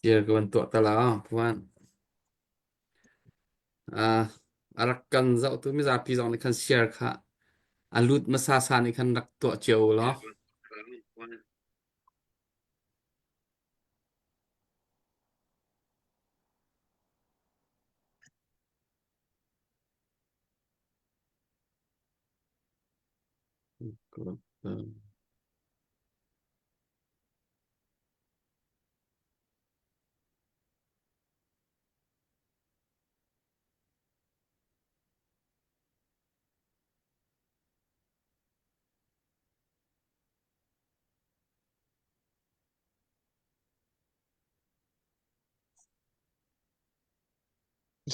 Share ka van tuah ta la puan. Ah, a rak kan zohtu mizapi zong nih khan share kha a lut hmasa sa nih khan rak tuah cio u law.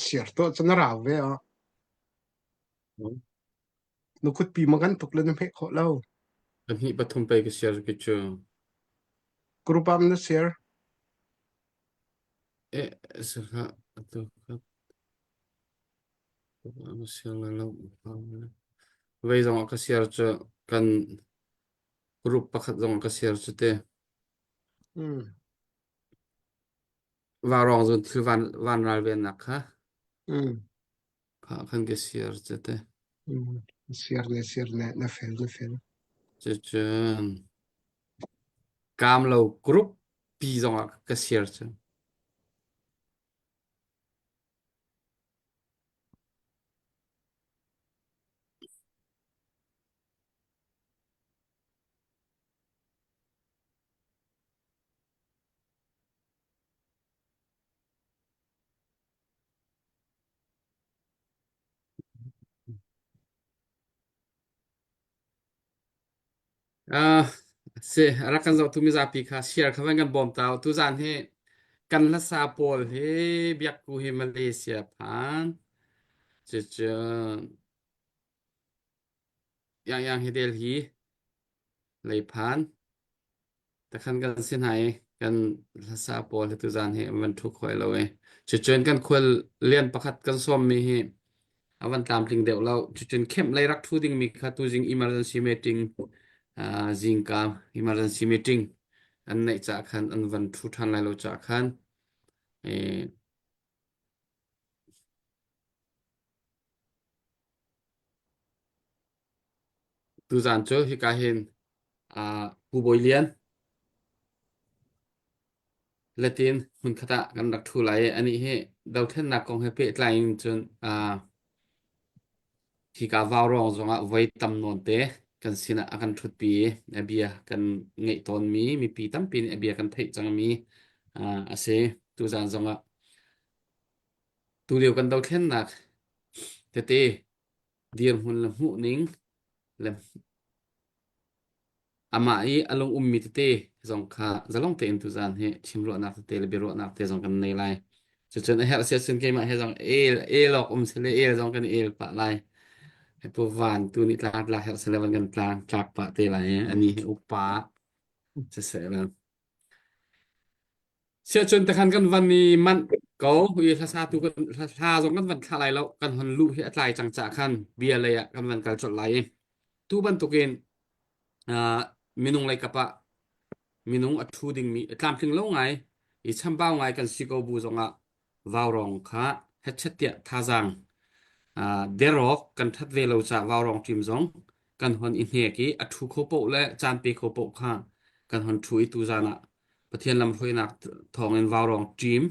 Siar tuah cu na rau ve ah. Na kutpi ma kan tuk le na hmeh khawh lo. Pahnih pathum pei ka share ki cu. Group ah na share. Eh, saka atu ka share la lo. Vei zong ah ka share cu kan group pakhat zong ah ka share cu te. Hmm. Vaurawng zun thil van van ral vennak kha. Hmm. Kha khan ka share cu te. Hmm. Share ne share ne na fel na fel. Cucun kaam lo group pi zong ah ka share cu. Uh, si a rak kan zohtu mizapi kha share kha van kan bawm ta u. Tuzaan hi kan hlasa pawl hi biakku hi Malaysia phan. Cucun yang yang hi Delhi lei phan. Takhan kan si hna i kan hlasa pawl hi tuzaan hi an van ṭhu khawh lo i cucun kan khual lian pakhat kan sawmmi hi a van tlamtling deuh lo. Cucun kemh lei rak ṭhu dingmi kha tuzing emergency meeting uh, zingka emergency meeting an neih caah khan an van ṭhu ṭhan lai lo caah khan eh, tuzaan cu hika hin uh, Pu Bawi Lian Latin hmunkhat ah kan rak ṭhu lai i anih hi dothlennak kong he pehtlai in cun uh, hika vaurawng zongah voi tam nawn te kan sinah a kan ṭhutpi i a bia kan ngeih tawnmi mipi tampi nih a bia kan theih cangmi uh, a si. Tuzaan zongah tulio kan dothlennak tete dirhmun le hmuhning le Amah i a lung ummi tete zong kha zalong tein tuzaan hi chimruahnak tete le biaruahnak te zong kan nei lai. Cucun a herh si ahcun keimah he zong el el awk um sile el zong kan i el pah lai. Pu Van tu nih tlak tlak herh sile van kan tlang tlak pah te lai i ani hi upa siseh la. Siahcun takhan kan van i manh ko i hlasa tu kan hla zong kan van thlah lai lo kan hon luh hi a tlai cang cah khan bia lei ah kan van kal colh lai i tu bantukin uh, minung lei kap ah minung a ṭhu dingmi tlamtling lo ngai i chambau ngai kan si ko bu zongah vaurawng kha hetchet tiah thazaang uh, derawk kan ṭhat ve lo caah vaurawng ṭim zong kan hon i hnek i a ṭhu kho paoh le caan pe kho paoh kha kan hon ṭhu i tuzaan ah Pathian lamhruainak thawngin vaurawng ṭim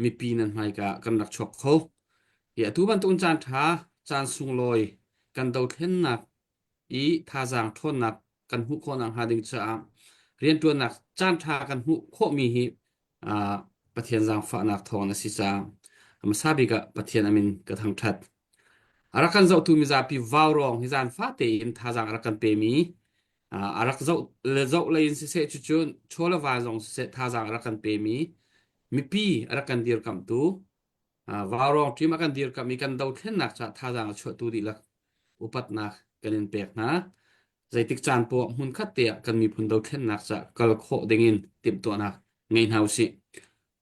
mipi nan hmaika kan rak chuak kho. Hi atu bantuk caan ṭha caan sunglawi kan dothlennak i thazaang ṭhawnnak kan hmuh khawhnak hnga ding caah rianṭuannak caanṭha kan hmuh khawhmi hi uh, Pathian zaangfahnak thawng a si caah hmasa bik ah Pathian amin ka thangṭhat. A rak kan zohtu mizapi vaurawng hi zan fate in thazaang a rak kan pemi a rak zoh le zoh lei in siseh cucun chaw le va zong siseh thazaang a rak kan pemi mipi a rak kan dirkamhtu Vaurawng ṭim a kan dirkamh i kan dothlennak caah thazaang a chuahtu dihlak upatnak kan in pek hna. Zeitik caan poah hmunkhat te ah kan miphun dothlennak caah kal khawh dingin timhtuahnak ngei hna usih.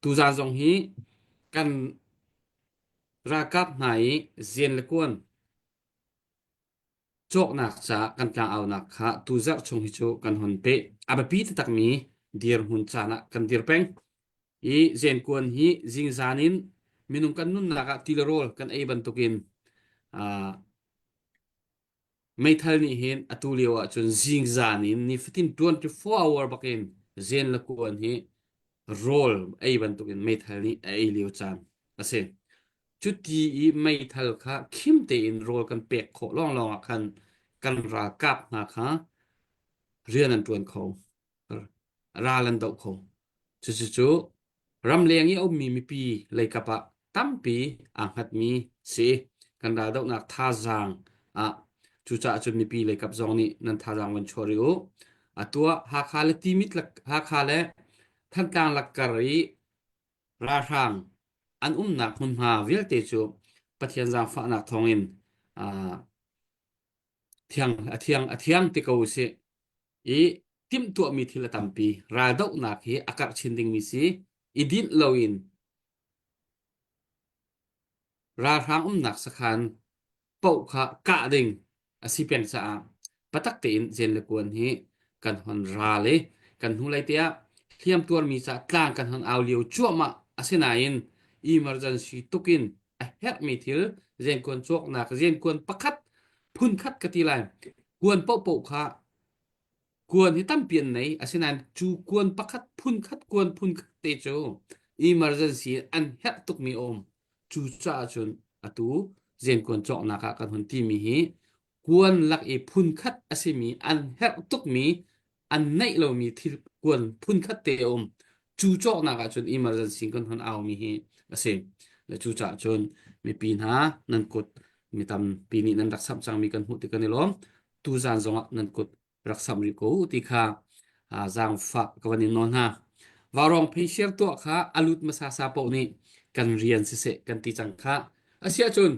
Tuzaan zong hi kan ralkap hna i zian le kuan cawknak caah kan tlangaunak kha tuzarh chung hi cu kan hun peh. A biapi taktakmi dirhmun caan ah kan dir peng. I zenkuan hi zingzan in minung kan nunnak ah ti le rawl kan ei bantukin uh, meithal nih hin atu lio ahcun zingzan in nifatin 24 hour bakin zen le kuan hi rawl ei bantukin meithal nih a ei lio caan a si. Cuti i meithal kha khim tein rawl kan pek khawh lawnglawng ah khan kan ralkap hna kha rian an ṭuan kho. Ral an doh kho. Cucu ramleng i a ummi mipi leikap ah tampi aa hngatmi si. Kan raldohnak thazaang ah cucaah cun mipi leikap zong nih nan thazaang van chuah rih u. Atu ah Hakha le Timit Hakha le Thantlang lakkar i ralhrang an umnak hmunhma vialte cu Pathian zaangfahnak thawngin uh, thiang a thiang a thiang ti ko usih. I timhtuahmi thil a tampi. Raldohnak hi a karh chin dingmi si. I dinh loin ralhrang umnak sakhan paoh kha kah ding a si peng caah patak tein zen le kuan hi kan hon ral i kan hnulei te ah hliam tuarmi caah tlang kan hon au lio cuahmah asinain emergency tukin a herhmi thil zenkuan cawknak zenkuan pakhat phunkhat ka ti lai kuan paohpaoh kha kuan hi tampi an nei asinain cu kuan pakhat phunkhat kuan phunkhat te cu emergency an herh tukmi a um cu caah cun atu zenkuan cawknak ah kan hun timi hi kuan lak i phunkhat a simi an herh tukmi an neih lomi thil kuan phunkhat te a um cu cawknak ah cun emergency kan hun aumi hi a si le cu caah cun mipi hna nan kut mi tampi nih nan rak samh cangmi kan hmuh ti kan i lawm tuzan zongah nan kut rak samh rih ko u ti kha zaangfah ka van in nawl hna. Vaurawng pheisiar tuah kha a lut hmasa sa paoh nih kan rian siseh kan ti cang kha. Asiahcun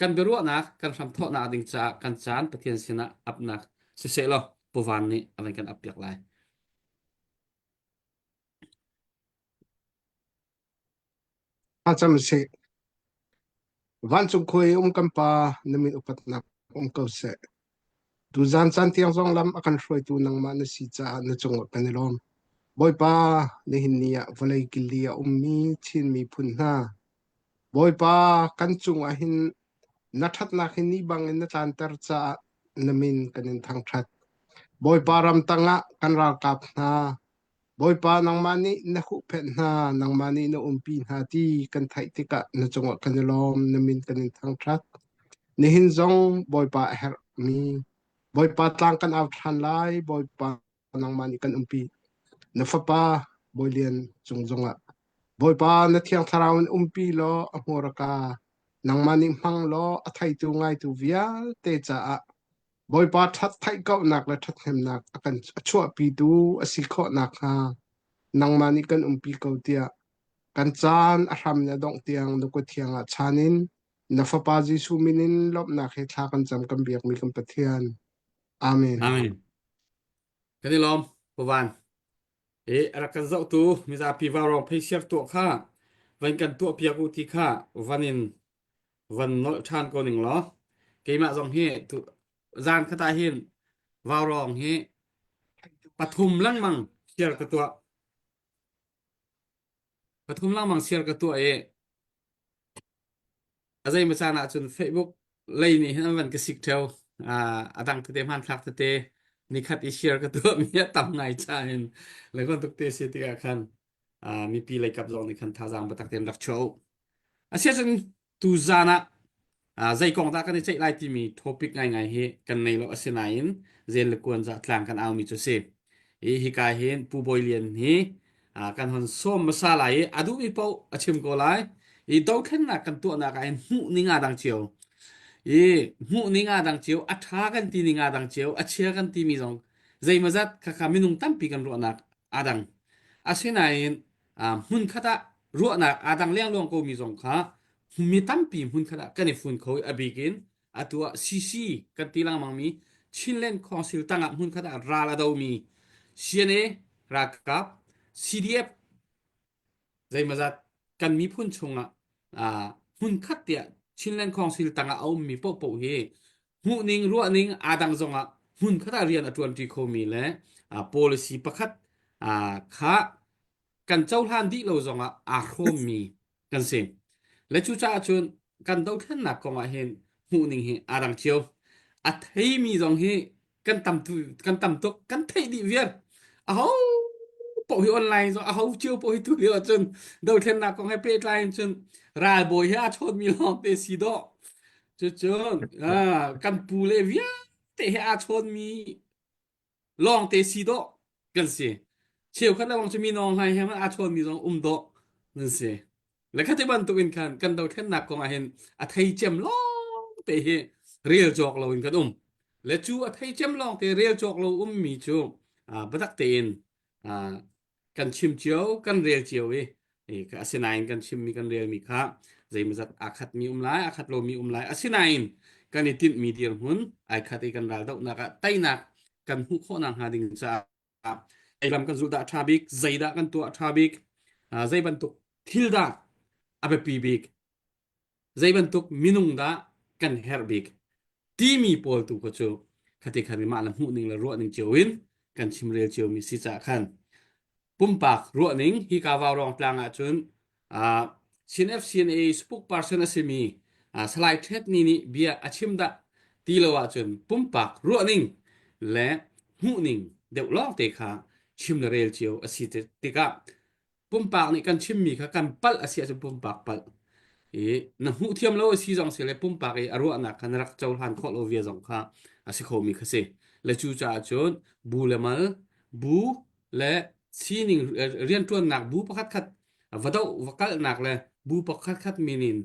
kan biaruahnak kan hramthawhnak ding caah kan caan Pathian sinah apnak siseh law Puvan nih a van kan ap piak lai. Thlacam sih. Vancung khua i um kan Pa, na min upatnak um ko seh. Tuzaan caan tiang zong lam a kan hruaitu nangmah na si caah na cungah kan i lawm. Bawipa, nihin ni ah vawlei kili a ummi Chin miphun hna, Bawipa, kan cungah hin na ṭhatnak hi ni bangin na tlanter caah na min kan in thangṭhat. Bawipa ramtang ah kan ralkap hna, Bawipa nangmah nih na huhphenh hna, nangmah nih na umpi hna ti kan theih tikah na cungah kan i lawm, na min kan in thangṭhat. Nihin zong Bawipa a herhmi, Bawipa tlang kan au ṭhan lai, Bawipa nangmah nih kan umpi. Na fapa Bawi Lian cung zongah Bawipa na Thiang Thlarau in umpi law a hmurka nangmah nih hmang law a theitu ngaitu vialte caah Bawipa ṭhat theihkauhnak le ṭhathnemnak a kan a chuahpitu a si khawh nakhnga nangmah nih kan umpi ko tiah kan caan a hram in a dongh tiang na kut thiang ah chan in na Fapa Jesuh min in lawmhnak he thla kan cam kan biakmi kan Pathian. Amen. Amen. Kan i lawm, Pavan. E a rak kan zohtu mizapi vaurawng pheisiar tuah kha van kan tuah piak u ti kha van in van nolh ṭhan ko ning law keimah zong hi tu zan khat ah hin vaurawng hi pathum lengmang share ka tuah pathum lengmang share ka tuah i a zeimaw caan ahcun Facebook lei nih hin an van ka sik ṭheo. A dang tete hmanthlak tete nikhat i share ka tuahmi a tam ngai ca in le bantuk te si tikah khan mipi lei kap zong nih khan thazaang biatak tein rak chuah u. Asiahcun tuzaan ah zei kong dah kan i ceih lai timi topic ngaingai hi kan nei lo asinain zen le kuan za tlang kan aumi cu si. I hika hin Pu Bawi Lian hi kan hon sawm hmasa lai i a duhmi paoh a chim ko lai. I dothlennak kan tuahnak ah hin hmuh ning aa dang cio. I hmuh ning aa dang cio, a ṭha kan ti ning aa dang cio, a chia kan timi zong zeimawzat khakha minung tampi kan ruahnak aa dang. Asinain hmunkhat ah ruahnak aa dang lengluang komi zong kha mi tampi hmunkhat ah kan i fun kho i a bik in atu ah CC kan ti lengmangmi Chinland Council tangah hmunkhat ah ral a domi CNA ralkap CDF zeimawzat kan miphun chungah hmunkhat tiah Chinland Council tangah a ummi paohpaoh hi hmuhning ruahning aa dang zongah hmunkhat ah rian a ṭuanṭi khomi le policy pakhat kha. Kan cohlan dih lo zongah aa hrawmmi kan si. Le cucaah cun kan dothlennak kong ah hin hmuhning hi aa dang cio. A theimi zong hi kan tam tu kan tam tuk kan theih dih viar. Aho paoh hi online zong aho cio paoh hi tu lio ahcun dothlennak kong he pehtlai in cun ralbawi he aa chawnmi lawng te si dawh. Cucun kan pu le vialte he aa chawnmi lawngte si dawh kan si. Cheukhat le bang cu mi nawng hlai he aa chawnmi zong um dawh nan si. Le khati bantuk in khan kan dothlennak kong ah hin a thei cem lawng te hi rel cawk lo in kan um. Le cu a thei cem lawng te rel cawk lo ummi cu biatak tein kan chim cio kan rel cio i asinain kan chimmi kan relmi kha zeimawzat aa khatmi um lai aa khat lomi um lai asinain kan i tinhmi dirhmun ai khat i kan raldohnak ah teinak kan hmuh khawh nakhnga ding caah zei lam kan zulh dah ṭha bik zeidah kan tuah ṭha bik zei bantuk thil dah a biapi bik zei bantuk minung dah kan herh bik timi pawl tu kha cu khati khan mah le hmuh ning le ruah ning cio in kan chimrel cio mi si caah khan pumpak ruah ning hi ka vaurawng tlang ah cun Chin FCNA spokesperson a simi Salai Thet Ni nih bia a chim dah ti lo ahcun pumpak ruah ning le hmuh ning deuh lawng te kha chim le rel cio a si tikah pumpak nih kan chimmi kha kan palh a si ahcun pumpak palh i na hmuh thiam lo a si zong si le pumpak i a ruahnak kha na rak cohlan khawh lo via zong kha a si khomi kha si le cu caah cun bu le mal bu le sining rianṭuannak bu pakhat khat va doh va kalhnak le bu pakhat khat min in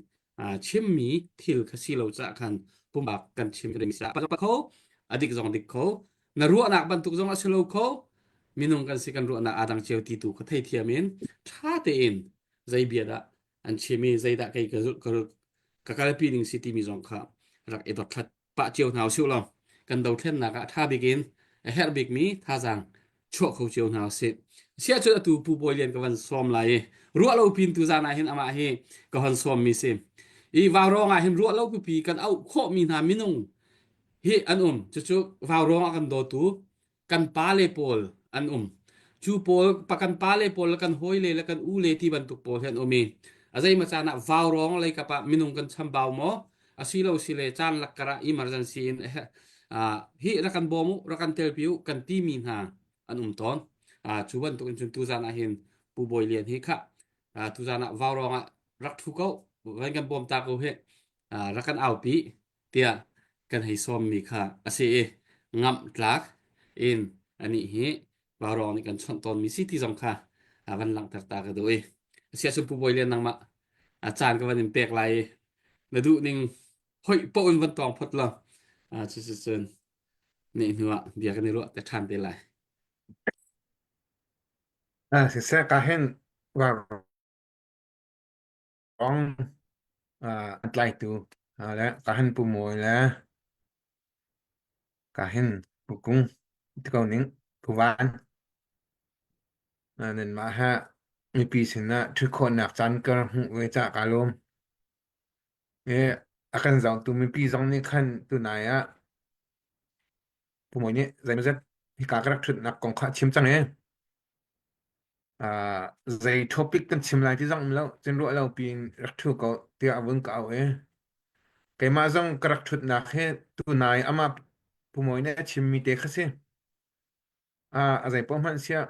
chimmi thil kha si lo caah khan pumpak kan chim ding si pa kho a dik zong dik kho na ruahnak bantuk zong a si lo kho minung kan si kan ruahnak aa dang cio ti tu kha theithiam in ṭha tein zei bia dah an chim i zeidah kei ka ka kalpi ning si timi zong kha rak i dothlat pah cio hna usih law kan dothlennak ah ṭha bik in a herh bikmi thazaang chuah kho cio hna usih. Siah cun atu Pu Bawi Lian ka van sawm lai i ruah lo pin tu zan ah hin amah hi ka hon sawmmi si. I vaurawng ah hin ruah lo pipi kan auh khawhmi hna minung hi an um. Cucu vaurawng a kan dawtu kan pale pawl an um. Cu pawl pa kan pale pawl le kan hawile le kan ule ti bantuk pawl hi an um i a zeimaw caan ah vaurawng lei kap ah minung kan chambau maw asilo sile caan lakkar ah emergency in hi rak kan bawm u rak kan telpi u kan timi hna an um tawn. Cu bantuk in cun tuzan ah hin Pu Bawi Lian hi kha tuzan ah vaurawng ah rak thu ko van kan bawm ta ko hi rak kan aupi tiah kan hei sawmmi kha a si i ngamh tlak in anih hi vaurawng nih kan chawnh tawnmi si ti zong kha van langhter ta ka duh i asiahcun Pu Bawi Lian nangmah a caan ka van in pek lai i na duh ning hoih paoh in van tawng phot law cucun ni hnu ah bia kan i ruah te ṭhan te lai. Siseh ka hin vaurawng an tlaitu le ka hin Pu Mawi le ka hin Pu Kung ti ko ning Pu Van nanmah he mipi sinah ṭhut khawhnak caan ka hmuh ve caah kaa lawm. I a kan zohtu mipi zong nih khan tunai ah Pu Mawi nih zeimawzat hika ka rak ṭhutnak kong kha a chim cang i zei topic kan chim lai ti zong um lo cun ruah lo piin rak ṭhu ko tiah a vun ka auh i keimah zong ka rak ṭhutnak hi tunai amah Pu Mawi nih a chimmi te kha si. A zei paoh hmanh siah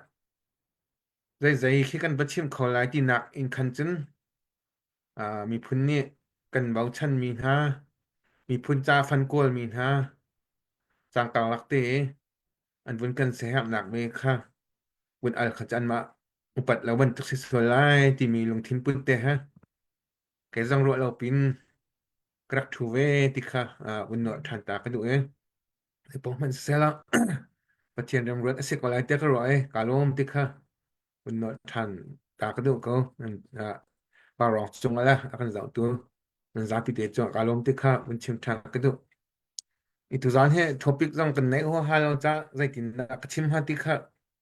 zeizei khi kan va chim kho lai tinak in khan cun miphun nih kan bochanmi hna, miphun ca fan kawlmi hna, cangkang lak te i an vun kan siaherhnak ve kha vun al kha cu anmah upat lo bantuk si sual lai timi lungthin put te he kei zong ruah lo pin ka rak ṭhu ve ti kha vun nuah ṭhan ta ka duh i Zei hmanh siseh Pathian remruat a si ko lai tiah ka ruah i kaa lawm ti kha vun nolh ṭhan ta ka duh ko. Vaurawng cung ah a kan zohtu nan zapi te cungah kaa lawm ti kha vun chim ṭhan ka duh. I tuzaan hi topic zong kan neih huaha lo caah zeitindah ka chim hnga ti kha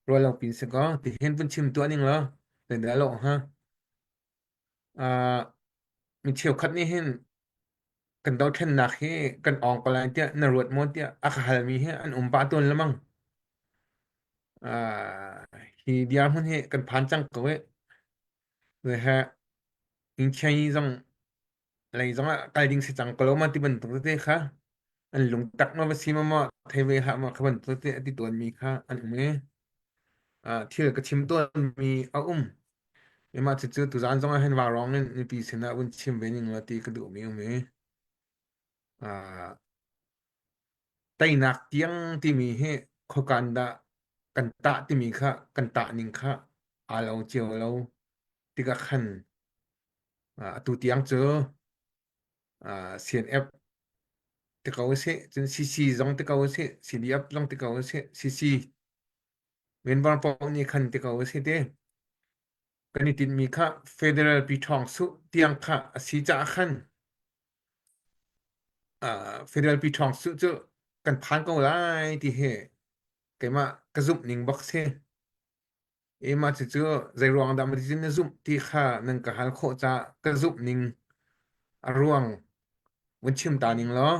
ruah lo pin si kaw tihin vun chim tuah ning law zeidah lawh hnga. Mi cheukhat nih hin kan dothlennak hi kan awng ko lai tiah na ruat maw tiah a ka halmi hi an um pah tawn lemang. Hi dirhmun hi kan phan cang ko i. He Inchei zong lei zong ah kal ding si cang ko lo ma ti bantuk tete kha an lungtak ma va si ma maw thei ve hlah ma kha bantuk tete a ti tawnmi kha an um i thil ka chim tawnmi a um. Mah cucu tuzaan zong ah hin vaurawng in mipi sinah vun chim ve ning law ti ka duhmi um i teinak tiang timi hi khuakan dah kan tah timi kha kan tah ning kha aa lo cio lo tikah khan atu tiang cu CNF ti ko usih cun CC zong ti ko usih CDF zong ti ko usih CC Menbar paoh nih khan ti ko usih ti kan i tinhmi kha Federal pi ṭhawng suh tiang kha a si caah khan Federal pi ṭhawng suh cu kan phan ko lai ti hi keimah ka zumh ning bak si. I mah cucu zeiruang dah maticun na zumh ti kha nan ka hal khawh caah ka zumh ning a ruang vun chim ta ning law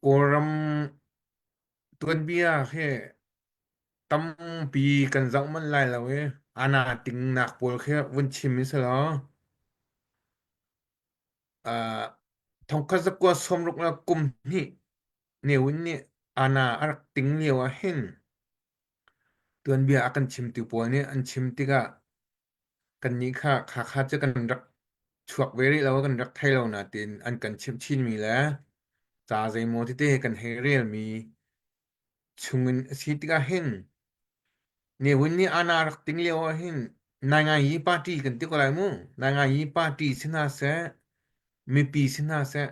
Kawlram tuanbia hi tampi kan zoh manh lai lo i ana tingnak pawl khi vun chim in selaw uh, thongkhat zakua sawmruk le kum hnih Ne Win nih ana a rak ting lio ah hin Tuanbia a kan chimtu pawl nih an chim tikah kannih kha khakha cu kan rak chuak ve rih lo, kan rak thei lo nain an kan chimh chinmi le ca zeimaw tete kan hei relmi chungin a si tikah hin Ne Win nih ana rak ting lio ah hin Nainganyi party kan ti ko lai mu. Nainganyi party si hna seh, mipi si hna seh,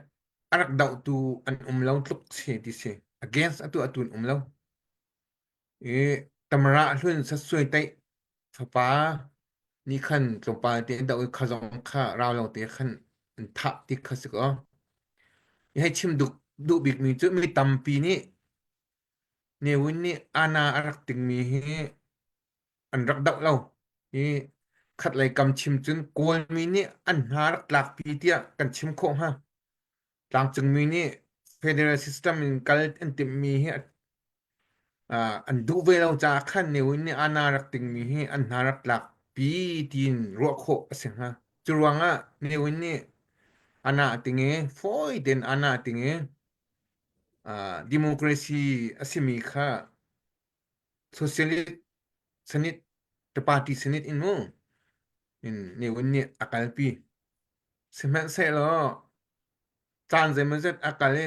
a rak dohtu an um lo tluk si ti si. Against atu atu an um lo. I tamara hlun sasuai taih fapa nih khan tlawmpal te an doh i kha zong kha rau lo te khan an thah ti kha si kaw. I hei chim duh duh bikmi cu mi tampi nih Ne Win nih ana a rak tingmi hi an rak doh lo. I khatlei kam chim cun Kawlmi nih an hna rak tlakpi tiah kan chim khawh hnga. Tlangcungmi nih federal system in kal an timhmi hi an duh ve lo caah khan Ne Win nih ana rak tingmi hi an hna rak tlakpi tiin ruah khawh a si hnga. Cu ruangah Ne Win nih ana a ting i fawi tein ana a ting i democracy a simi kha socialist sanit the party sanit in mu in Ne Win nih a kalpi. Sihmanhsehlaw caan zeimawzat a kal i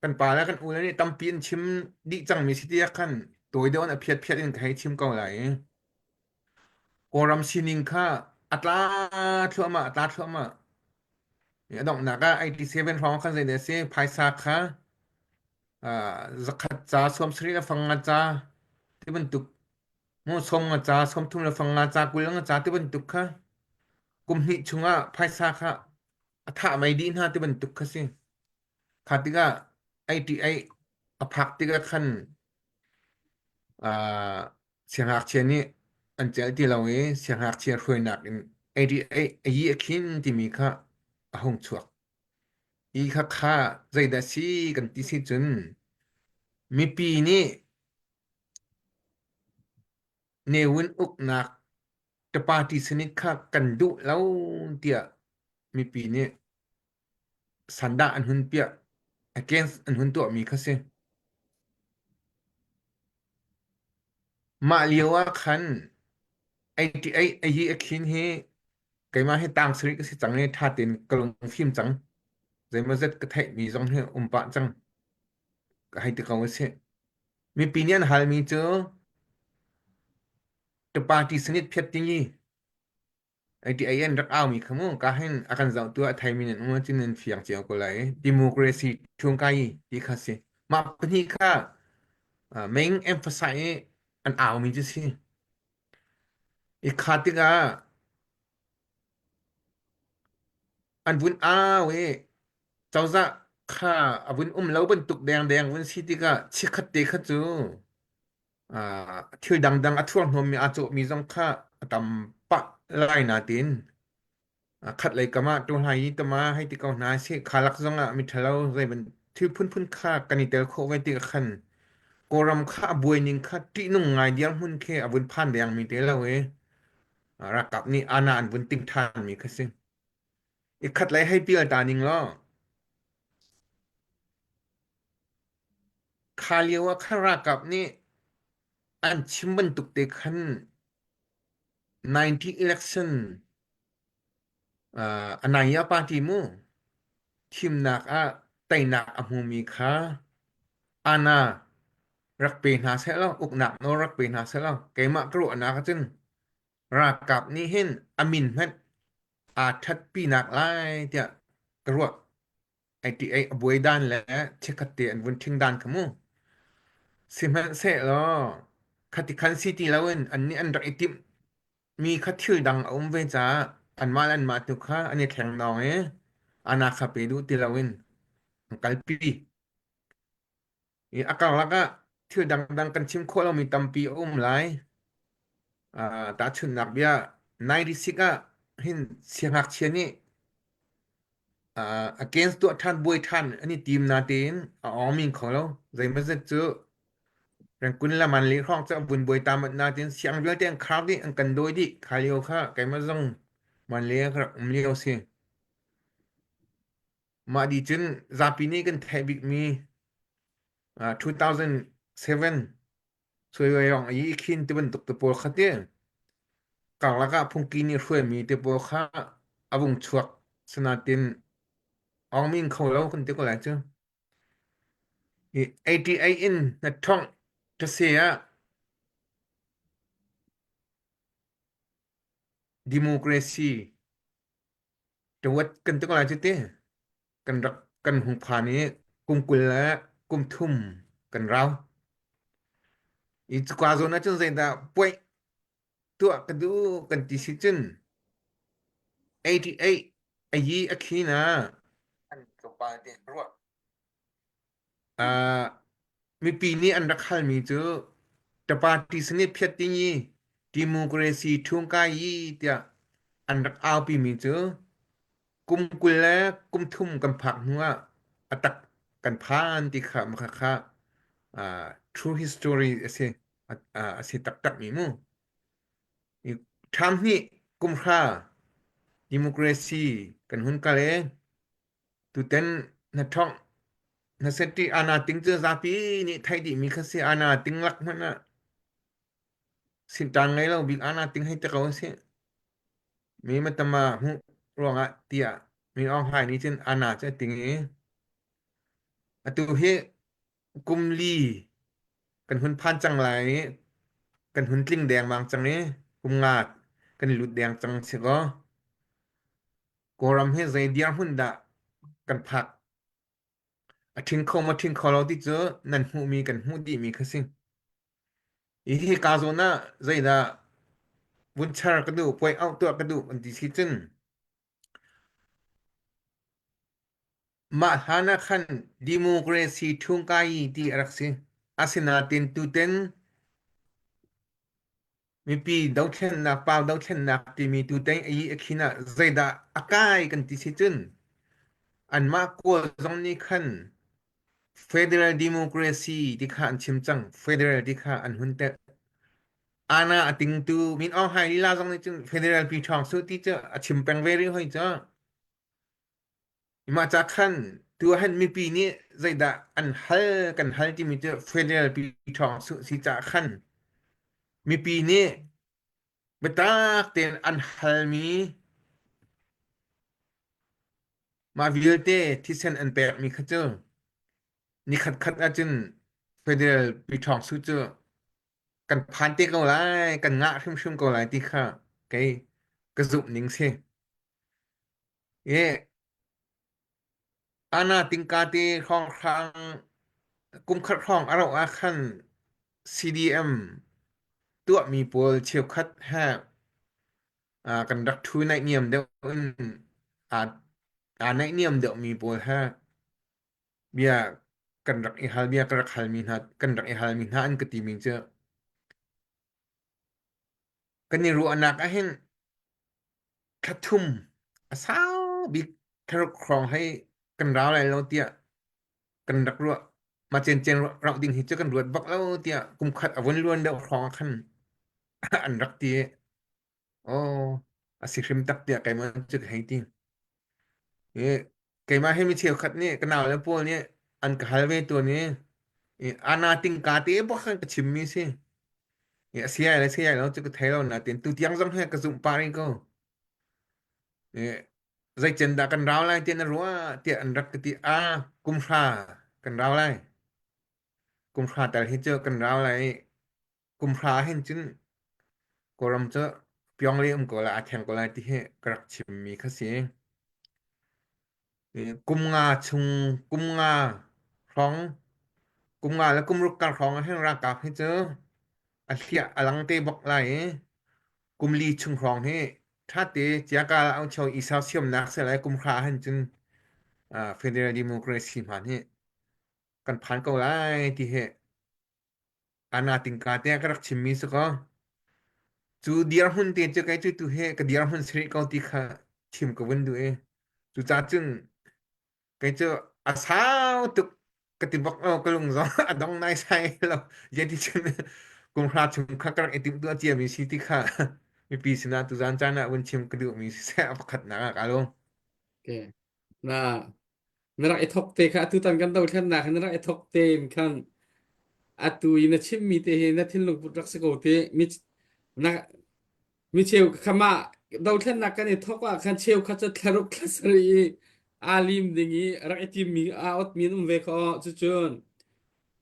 kan pa le kan u le nih tampi an chim dih cangmi si tiah khan tawi deuh in a phiat phiat in ka hei chim ko lai i Kawlram sining kha a tla thluahmah a tla thluahmah. A donghnak ah 87 hrawng khan zeidah a si phaisa kha zakhat ca sawm sarih le fang nga ca ti bantuk mu sawm nga ca sawm thum le fang nga ca 20 nga ca ti bantuk kha kum hnih chungah phaisa kha a thah mei dih hna ti bantuk kha si. Kha tikah 88 a phak tikah khan uh, siangngakchia nih an celh ti lo i siangngakchia hruainak in 88 a yi a khin timi kha a hung chuak. Hi kha kha zeidah si kan ti si cun mipi nih Ne Win uknak ka party sinit kha kan duh lo tiah mipi nih sandah an hun piah against an hun tuahmi kha si. Mah lio ah khan 88 a yi a khin hi keimah hi tang sarih ka si cang i ṭha tein ka lungfim cang. Zeimawzat ka theihmi zong hi um pah cang. Ka hei ti ko a si. Mipi nih an halmi cu the party sanit phiat tingi ATI an rak aumi kha mu ka hin a kan zohtu a theimi nan um ahcun nan fiang cio ko lai. Democracy ṭhung kai ti kha si. Mah pahnih kha main emphasize i an aumi cu si. I kha tikah an vun au i cozah kha a vun um lo bantuk dengdeng vun si tikah chikkhat te kha cu thil dangdang a thurhnawmmi aa cawhmi zong kha a tam pah lai nain khatlei kam ah ṭuhlai i tama hei ti ko hna sih kha lak zong ah miṭhalo zei ban thil phunphun kha kan i tel khawh ve ti khan Kawlram kha a buai ning kha ṭihnung ngai dirhmun khi a vun phan dengmi te lo i. Ralkap nih ana an vun ting ṭhanmi kha si. I khat lei hei pial ta ning law kha lio ah khan ralkap nih an chim bantuk te khan 90 election uh, Anaya party mu thimnak ah teinak a hmumi kha ana rak pe hna seh law uknak nawl rak pe hna seh law keimah ka ruahnak ahcun ralkap nih hin a min hmanh aa ṭhatpinak lai tiah ka ruah. Ai ti ai a buai dan le chikkhat te an vun ṭhing dan kha mu. Sihmanhsehlaw khati khan si ti loin annih an rak i timh mi kha thil dang a um ve caah anmah le anmah tu kha an i thleng nawng i ana kha pe duh ti loin an kalpi. I a karlak ah thil dangdang kan chim khawh lomi tampi a um lai. Uh, tahchunhnak bia 96 ah hin siangngakchia nih uh, against tuah ṭhan buai ṭhan an i tim natein a awng kho lo. Zeimawzat cu Rengkun le Manli hrawng cu a vun buai ta manh natein siang vialte an khar dih, an kan dawi dih. Kha lio kha keimah zong Manli ah ka rak um lio si. Mah dih cun zapi nih kan theih bikmi uh, 2007 Suiwayong i khin ti bantuk te pawl kha ti karlak ah phungki nih hruaimi te pawl kha a vung chuak sinatin awngmin kho lo kan ti ko lai cu. I 88 in na thongh tase ah democracy Ṭawat kan ti ko lai cu ti. Kan rak kan hung phan i kum 20 le kum thum kan rau. I cuka zawn ahcun zeidah puaih tuah ka duh kan ti si cun 88 a yi a khin ah an tlawmpal te ruah. Uh, mipi nih an rak halmi cu the party sini phiat ding i democracy thung kai i tiah an rak aupi mi cu kum 20 le kum thum kan phak hnu ah a tak kan phan ti kha makha kha uh, true history a si a si taktak mi mu ṭham hnih kum hra democracy kan hun kal e Tutan na ṭhawngh na seti ana ting cu zapi nih theih dihmi kha si ana ting lak hmanh ah sinṭang ngei lo bik ana ting hei ti ko a si. Mi matama hmuh ruangah tiah mi Aung Hlaing nih cun ana cu a ting i atu hi kum li kan hun phan cang lai i kan hun tling dengmang cang i kum nga kan lut deng cang si kaw Kawlram hi zei dirhmun dah kan phak? A ṭhing kho maw ṭhing kho lo ti cu nan hmuhmi kan hmuh dihmi kha si. Hi hika zawn ah zeidah vun char ka duh, puai auh tuah ka duh an ti si cun mah hlan ah khan democracy ṭhungkai ti a rak si. Asinain tuten Mipi dothlennak, pau dothlennak timi tutan i a khin ah zeidah a kai kan ti si cun anmah Kawl zong nih khan federal democracy ti kha an chim cang. Federal ti kha an hun telh. Ana a tingtu Min Aung Hlaing lila zong nih cun federal pi ṭhawng su ti cu a chim peng ve rih hoi cu. Mah ca khan tu ahhin mipi nih zeidah an hal kan hal timi cu federal pi ṭhawng su si caah khan mipi nih biatak tein an halmi mah vialte thisen an pekmi kha cu nikhat khat ahcun federal pi ṭhawng su cu kan phan te ko lai kan ngah hrimhrim ko lai ti kha kei ka zumh ning si. I Anna tingka te hrawnghrang kumkhat hrawng a rauh ah khan CDM tuahmi pawl cheukhat he ah kan rak ṭhu naihniam deuh in aa aa naihniam deuhmi pawl he bia kan rak i hal bia ka rak halmi hna kan rak i halmi hna an ka timi cu kan i ruahnak ahhin Thla thum a sau bik thlaruk hrawng hei kan rau lai lo tiah kan rak ruah. Mah cencen rauh ding hi cu kan ruat bak lo tiah kum khat a vun luan deuh hrawng ah khan an rak ti. Aw, a si hrim tak tiah keimah cu ka hei ti. I keimah hi mi cheukhat nih ka nau le pawl nih an ka hal ve tawn i i ana tingka te bak khan ka chimmi si. I a si ai le si ai lo cu ka thei lo natin tu tiang zong hi ka zumh pah rih ko. I zeicen dah kan rau lai tiah na ruah tiah an rak ka ti. A kum hra kan rau lai. Kum hra tal hi cu kan rau lai i kum hra hin cun Kawlram cu Pyongyang um ko lai, aa thleng ko lai ti hi ka rak chimmi kha si. Kum nga chung, kum nga hrawng, kum nga le kum ruk kar hrawng ah hin ralkap hi cu a hliah a lang te bak lai i kum li chung hrawng hi ṭhate ciakal au cheu i sersiamnak si lai kum hra hin cun Federal Democracy hman hi kan phan ko lai ti hi Ana tingka te ka rak chimmi si ko. Cu dirhmun te cu kei cu tu he ka dirhmun si rih ko ti kha chim ka vun duh i cucaah cun kei cu a sau tuk ka ti bak lo ka lung zong a dong naisai lo zeiti cun kum hra chung kha ka rak i timhtuah ciami si ti kha mipi sinah tuzaan caan ah vun chim ka duhmi siseh a pakhatnak ah ka lung. Okay. Na na rak i thok te kha atutan kan dothlennak hi na rak i thok te in khan atu i na chimmi te hi na thinlung put rak si ko ti mi na mi cheu khama dothlennak kan i thok ah khan cheu kha cu thlaruk thlasarih i aa lim ding i rak i timmi aa ot mi an um ve kho cucun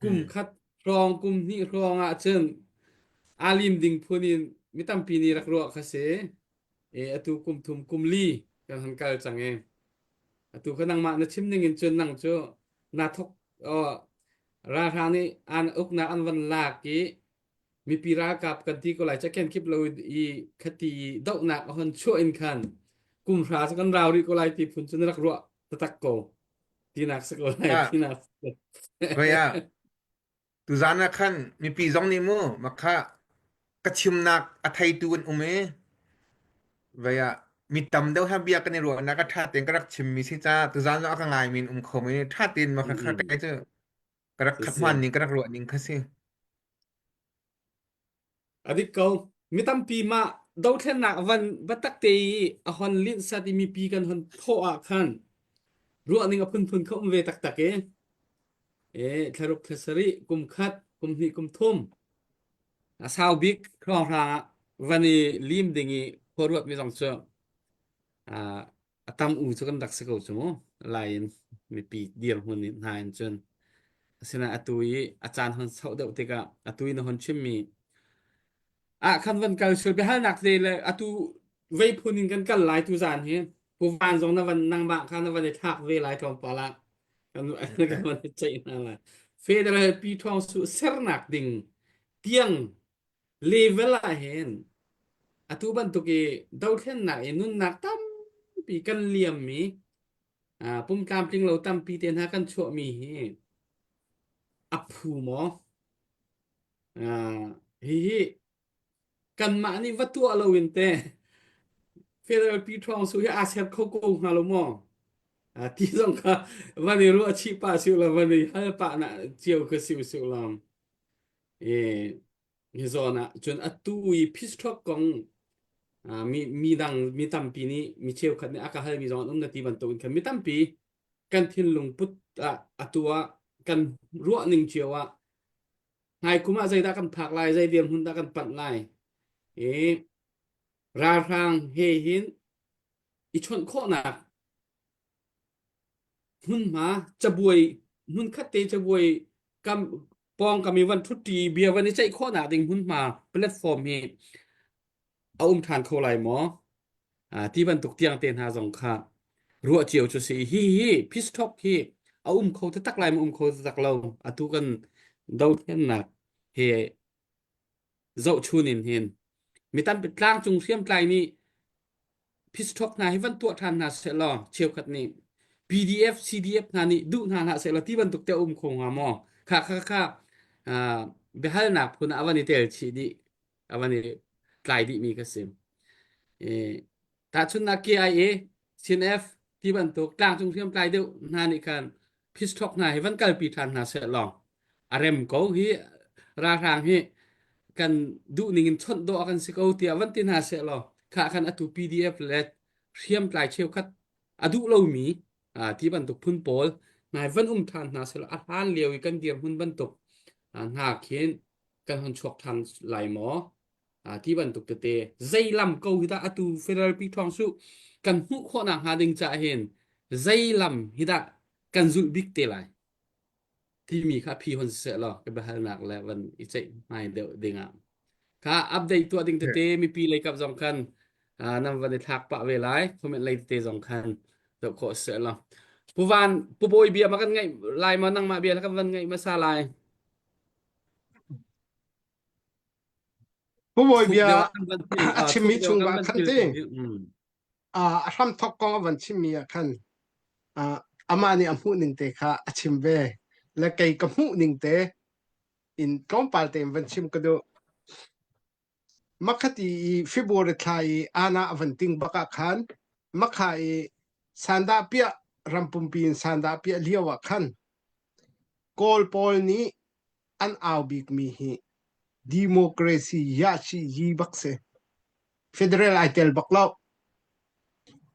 kum khat hrawng kum hnih hrawng ah cun aa lim ding phun in mi tampi nih rak ruah kha si e atu kum thum kum li kan han kal cang e Atu kha nangmah na chim ning in cun nang cu naa thok ralhrang nih an uknak an van lak i mipi ralkap kan ti ko lai ca kenkip lo i khati dohnak a hon chuah in khan kum hra cu kan rau rih ko lai ti phun cu na rak ruah taktak ko tinak si ko lai Ah, tinak koi ah Tuzaan ah khan mipi zong nih mu makha ka chimnak a theitu an um i vei ah mi tam deuh he bia kan i ruahnak a ṭha tein ka rak chimmi si ca tuzaan zong a ka ngaimi in um kho mi ṭha tein makha kha kai cu ka rak khat Si hmaan ning ka rak ruah ning kha si. A dik ko. Mi tampi mah dothlennak van biatak te i a hon linh sat i mipi kan hon thawh ah khan ruah ning a phunphun kha um ve taktak i e thlaruk thlasarih kum khat kum hnih kum thum a sau bik hrawnghrang ah van i lim ding i khua ruat mi zong cu a tam u cu kan rak si ko cu mu lai in mipi dirhmun in hna in cun asinain atu i a caan hon sauh deuh tikah atu i na hon chimmi ah khan van kal sul biahalnak te le atu vei phun in kan kal lai tu zan hi pu van zong na van nangmah kha na van i thlak ve lai tlawmpal ah kan kan van i ceih hna lai federal pi thawng su sernak ding tiang level ah hin atu bantuk i dothlennak i nunnak tampi kan liammi pum tlamtling lo tampi te hna kan chuahmi hi a phu maw hihi kanmah nih va tuah lo in te federal pi ṭhawng su hi aa ser kho ko hnga lo maw ti zong kha van i ruah chih pah si lo van i hal pah na cio kha si usih law i hi zawn ah cun atu i peace kong mi mi dang mi tampi nih mi cheukhat nih a ka halmi zong an um na ti bantuk in khan mi tampi kan thinlung put ah atu ah kan ruah ning cio ah hmai kum ah zeidah kan phak lai zei dirhmun dah kan panh lai i ralhrang he hin i chawnh khawhnak Hmunhma cabuai hmunkhat te cabuai kam pawngkam i van ṭhutṭi bia van i ceih khawhnak ding hmunhma platform hi a um ṭhan kho lai maw? Ah, ti bantuk tiang te hna zong kha ruah cio cu si. Hi hi peace talk hi a um kho taktak lai maw um kho taktak lo? Atu kan dothlennak he zohchun in hin mi tampi tlangcung hriamtlai nih Phisṭhok hna hi van tuah ṭhan hna sehlaw cheukhat nih PDF, CDF hna nih duh hna hlah sehlaw ti bantuk te a um kho hnga maw? Kha kha kha uh, biahalnak phun ah a van i tel chih dih, a van i tlai dihmi ka si. E, tahchunhnak KIA, CNF ti bantuk tlangcung hriamtlai deuh hna nih khan phisṭhok hna hi van kalpi ṭhan hna sehlaw a rem ko hi ralhrang hi kan duh ning in chawnh dawh kan si ko tiah van ti hna sehlaw. Kha khan atu PDF le hriamtlai cheukhat a duh lomi ti bantuk phun pawl nai van um ṭhan hna selaw a hlan lio i kan dirhmun bantuk hna khin kan hon chuak ṭhan lai maw? Ti bantuk tete zei lam ko hi dah atu federal pi ṭhawng su kan hmuh khawhnak hnga ding caah hin zei lam hi dah kan zulh bik te lai? Timi kha phi hon siseh law ka biahalnak le van i ceih hmai deuh dingah kha update tuah ding tete mipi lei kap zong khan nan van i thlak pah ve lai comment lei tete zong khan zoh khawh siseh law Pu Van Pu Bawi bia ma kan ngaih lai ma nangmah bia kan van ngaih hmasa lai Pu Bawi bia a chimmi chung ah khan ti a hramthok kong a van chimmi ah khan amah nih a hmuh ning te kha a chim ve le kei ka hmuh ning te in tlawmpal tein van chim ka duh. Makhati i February thla i ana a van ting bak ah khan makha i sandah piah ram pumpi in sandah piah lio ah khan Kawl pawl nih an au bikmi hi democracy yahsi yi bak si. Federal ai tel bak lo.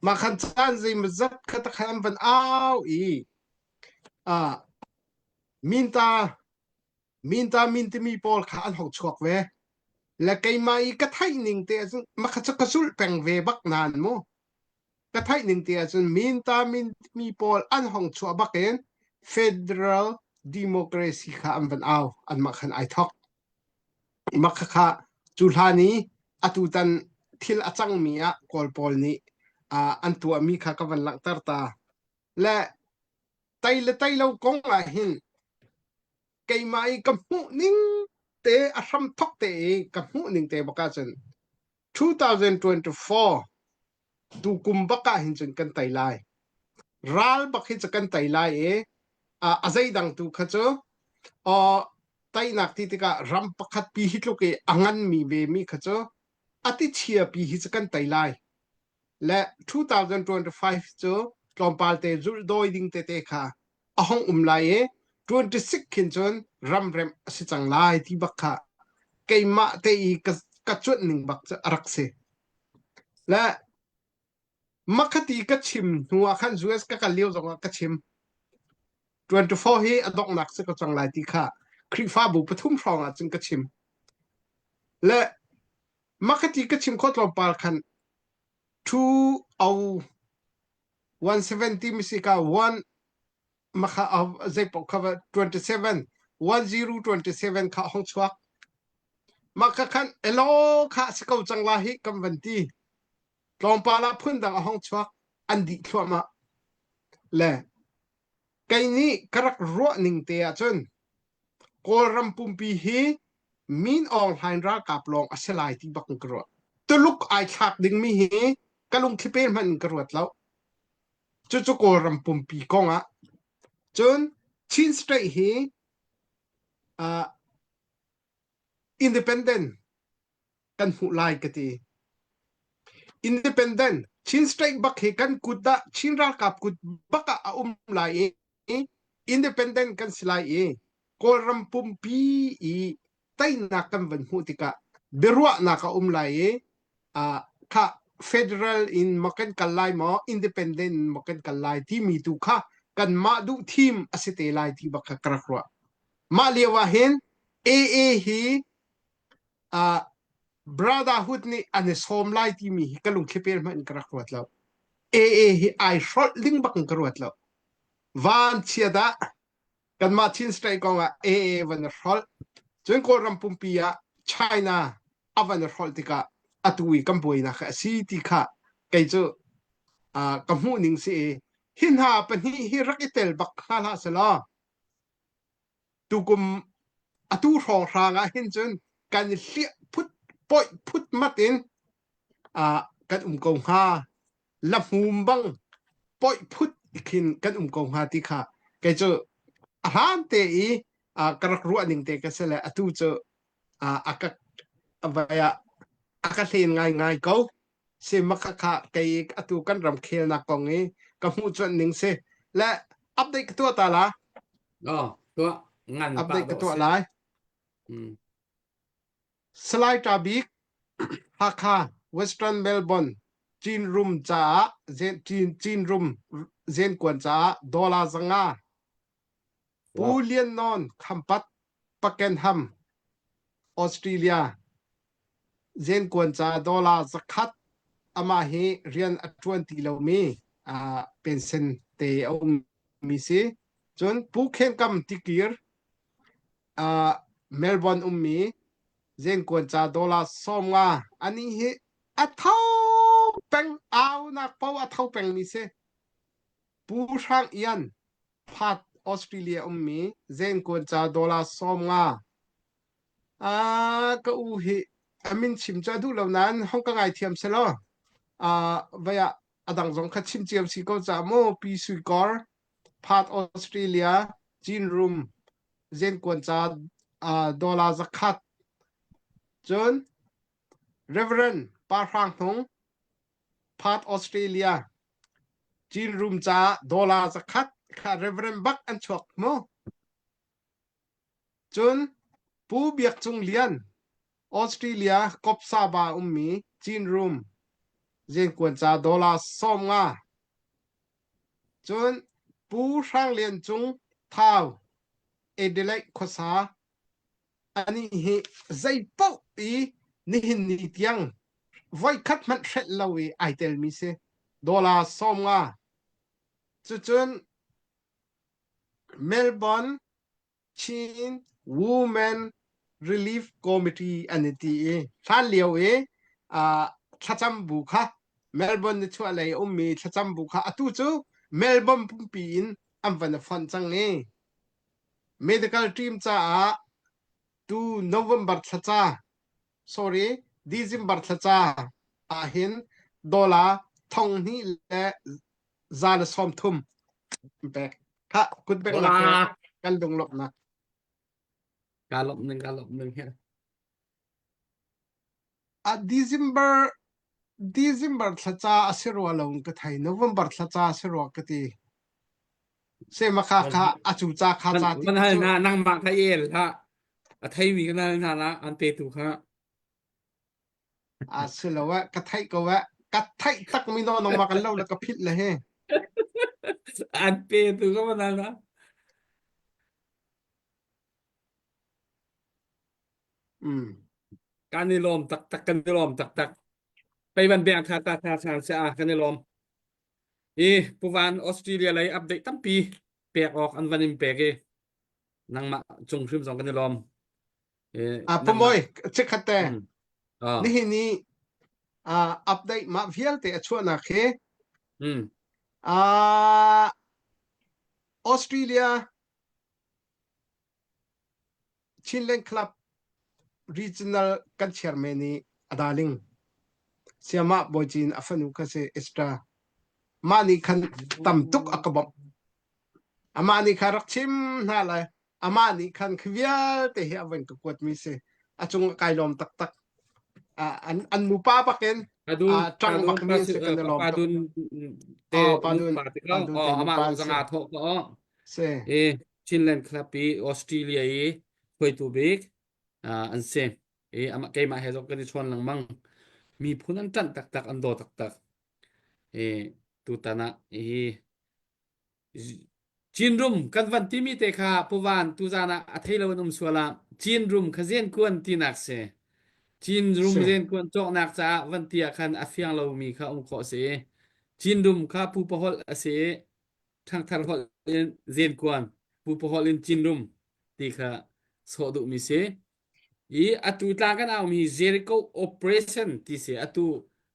Mah khan caan zeimawzat kha ta khan an van au i ah minta minta min timi pawl kha an hong chuak ve. Le keimah i ka theih ning te ahcun makha cu ka zulh peng ve bak nain mu. Ka theih ning te ahcun minta min timi pawl an hong chuah bak in federal democracy kha an van au anmah khan ai thok. Mah khakha cu hlan i atutan thil a cangmi ah Kawl pawl nih an tuahmi kha ka van langhter ta. Le tei le tei lo kong ah hin keimah i ka hmuh ning te a hramthok te i ka hmuh ning te bak ahcun 2024 tukum bak ah hin cun kan tei lai. Ral bak hi cu kan tei lai i a zeidang tu kha cu teinak ti tikah ram pakhat pi hi tluk i a nganmi ve mi kha cu a ti chia pi hi cu kan tei lai. Le 2025 cu tlawmpal te zulh dawi ding tete kha a hong um lai i 26 khin cun ramremh a si cang lai ti bak kha keimah te i ka, ka cuanh ning bak cu a rak si. Le makhati ka chim hnu ah khan US ka kal lio zong ah ka chim. 24 hi a donghnak si ko cang lai ti kha Khrihfabu pathum hrawng ah cun ka chim. Le makhati ka chim khawh tlawmpal khan 2 170 misi ka 1 makha zei paoh kha 27 1027 kha hong chuak mah kha khan elo kha si ko cang la hi kan van ti tlawmpal ah phundang a hong chuak an dih thluahmah le kei nih ka rak ruah ning te ah cun Kawlram pumpi hi Min Aung Hlaing ralkap lawng a si lai ti bak in ka ruah. Tuluk ai thlak dingmi hi ka lungthli pe hmanh in ka ruat lo. Cucu Kawlram pumpi kong ah. Cun Chin State hi uh, independent kan hmuh lai ka ti. Independent Chin State bak hi kan kut ah Chin ralkap kut bak ah a um lai i independent kan si lai i Kawlram pumpi i teinak kan van hmuh tikah biaruahnak a um lai i uh, kha federal in maw kan kal lai maw independent in maw kan kal lai timi tu kha kanmah duh thim a si te lai ti bak kha ka rak ruah. Mah lio ah hin AA hi uh, Brotherhood nih an i sawm lai timi hi ka lungthli pel hmanh in ka rak ruat lo. AA hi ai hrolh ding bak in ka ruat lo. Van chia dah kanmah Chin State kong ah AA van i hrolh. Cun Kawlram pumpi ah China a van i hrolh tikah atu i kan buainak hi a si ti kha kei cu uh, ka hmuh ning si i hi hna pahnih hi rak i tel bak hna hlah selaw tukum atu hrawnghrang ah hin cun kan i hliah phut poih phut mat in uh, kan um ko hnga lahmum bang poih phut khin kan um ko hnga ti kha kei cu a hlan te i uh, ka rak ruah ning te ka si le atu cu uh, a ka vai ah a ka hlen ngai ngai ko si makha kha kei atu kan ram khelnak kong i ka hmuh cuanh ning si le update ka tuah ta la Oh, tuah ngan pah update ka dawh tuah si. lai Mm. Salai Ta Bik Hakha. Western Melbourne Chin Room caah Chin, Chin Room zenkuan caah dollar 500. Pu Lian Nawn Khampat Pakenham Australia zenkuan ca dollar 100 amah hi rian a ṭuan ti lomi uh, pension te a ummi si. Cun Pu Khen Kam Tikir uh, Melbourne ummi zenkuan ca dollar 50 ani hi a tho peng aunak po a tho pengmi si. Pu Hrang Ian Perth Australia ummi zenkuan ca dollar 50 Ah, ka u hi a min chim cu a duh lo nain hong ka ngaithiam selaw ah vai ah a dang zong kha chim cio si ko ca mu Pi Sui Kor Perth Australia Chin Room zenkuan ca ah dollar 100 cun Reverend Pa Hrang Hnung Perth Australia Chin Room ca dollar 100 kha Reverend bak an chuak mu Cun Pu Biak Cung Lian, Australia Kopsaba ummi Chin Room zenkuan ca dollar 50. Cun Pu Hrang Lian Cung Thau Adelaide khuasa anih hi zeipaoh i nihin ni tiang voikhat hmanh hrelh lo i ai telmi si dollar 50. Cucun Melbourne Chin Women Relief Committee an i ti i hlanlio i uh, thlacam bu kha Melbourne nichuahlei a ummi thlacam bu kha atu cu Melbourne pumpi in an van i fonh cang i medical team caah tu November thla ca sorry December thla ca ahhin dollar 2000 le 130 pek. Kha kut bek nak he kan lunglawmhnak. Ka lawmh ning ka lawmh ning he. A December December thla ca a si rua lo ka thei November thla ca a si rua ka ti. Se ma kha kha a cu ca kha ca ti. Man hal hna nangmah kha el ha a thei mi kan hal hna la an pe tu kha. A si lo eh ka theih ko eh ka theih tak mi no nangmah kan lo le ka philh le he. An pe tu ka man hal hna. Mm. Kan i lawm taktak kan i lawm taktak. Pei ban beng tha ta tha sang se a kan i lawm. I Puvan Australia lei update tampi pek awk an van in pek i nangmah cung hrim zong kan i lawm. A Pumawi chikkhat te nihin ni update mah vialte a chuahnak hi Australia Chinland Club Regional kan chairman i a darling Siamah Bawicin a fanu kha si Esther mah nih khan tam tuk a ka bawmh amah nih kha rak chim hna lai amah nih khan khi vialte hi a van ka kuatmi si a cung ah kai lawm taktak an an nupa bakin ṭang bakmi an si kan i lawm tuk te padun padun te nupa an si si e Chinland Club i Australia i hruaitu bik an si i amah keimah he zong kan i chawn lengmang miphun an ṭanh taktak an daw taktak i tutan ah hi Cinrum kan van timi te kha Puvan tuzan ah a thei lo an um sual ah Cinrum kha zenkuan tinak si. Cinrum zenkuan cawknak caah van ti ah khan a fiang lomi kha um khawh si. Cinrum kha pupa holh a si i ṭhangthar holh in zenkuan, pupa holh in cinrum ti kha sawh duhmi si. I atu tlang kan aumi Jericho Operation ti si atu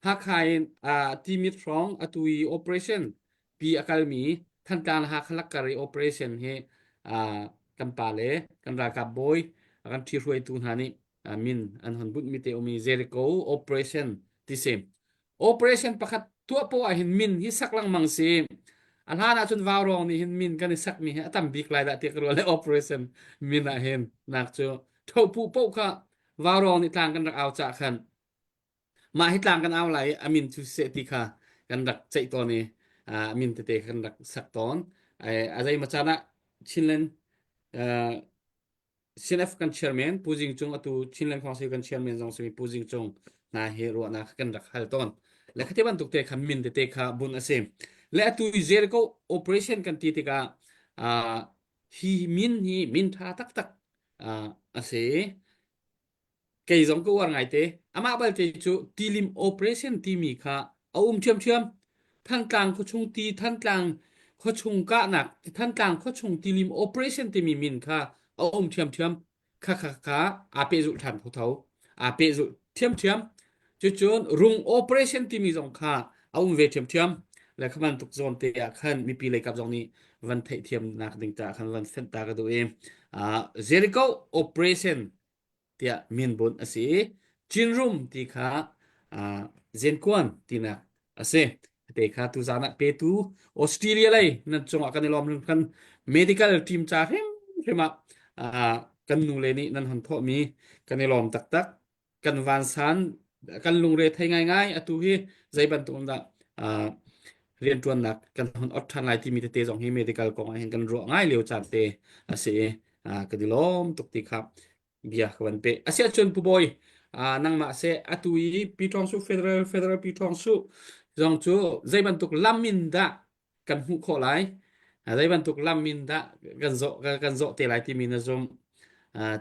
Hakha in uh, Timit hrawng atu i operation pi a kalmi Thantlang le Hakha lakkar i operation hi uh, kan pa le kan ralkap bawi kan ṭhihruaitu hna nih uh, min an hon bunhmi te umi Jericho Operation ti si. Operation pakhat tuah poah ah hin min hi sak lengmang si. A hlan ahcun vaurawng nih hin min kan i sakmi hi a tam bik lai dah tiah ka ruah le operation min ah hin nak cu thopu poh kha vaurawng nih tlang kan rak au cah khan mah hi tlang kan au lai i a min cu seh ti kha kan rak ceih tawn i a min tete kan rak sak tawn. A zei ma caan ah Chinland uh, CNF kan chairman Pu Jing Cung atu Chinland Council kan chairman zong simi Pu Jing Cung hna hi ruahnak kan rak hal tawn. Le khati bantuk te kha min tete kha bun a si. Le atu Jericho operation kan ti tikah uh, hi min hi min tha taktak uh, a si. Kei zong ka uar ngaite. Amah balte cu tilim operation timi kha a um ṭhiamṭhiam. Thantlang khuachung ti Thantlang khuachung kahnak Thantlang khuachung tilim operation timi min kha a um ṭhiamṭhiam. Kha kha kha aa pehzulh ṭhan thotho. Aa pehzulh ṭhiamṭhiam. Cucun rung operation timi zong kha a um ve ṭhiamṭhiam. Le kha bantuk zawn te ah khan mipi leikap zong nih van theihthiamnak ding caah khan van fenh ta ka duh i uh, Jericho operation tiah min bunh a si i Chinrum ti kha uh, Zenkuan tinak a si. Te kha tuzan ah petu Australia lei nan cungah kan i lawm kan medical team ca hrimhrim ah uh, kan nu le nih nan hon thawhmi kan i lawm taktak. Kan vansan kan lungre thei ngaingai atu hi zei bantuk in dah uh, rianṭuannak kan hon ot ṭhan lai timi tete zong hi medical kong ah hin kan ruah ngai lio caan te a si i uh, kan i lawm tuk ti kha bia ka van pe asiah cun pu bawi uh, nangmah se atu i pi ṭawng su federal federal pi ṭawng su zong cu zei bantuk lam in dah kan hmuh khawh lai zei bantuk lam in dah kan zawh kan zawh te lai timi na zum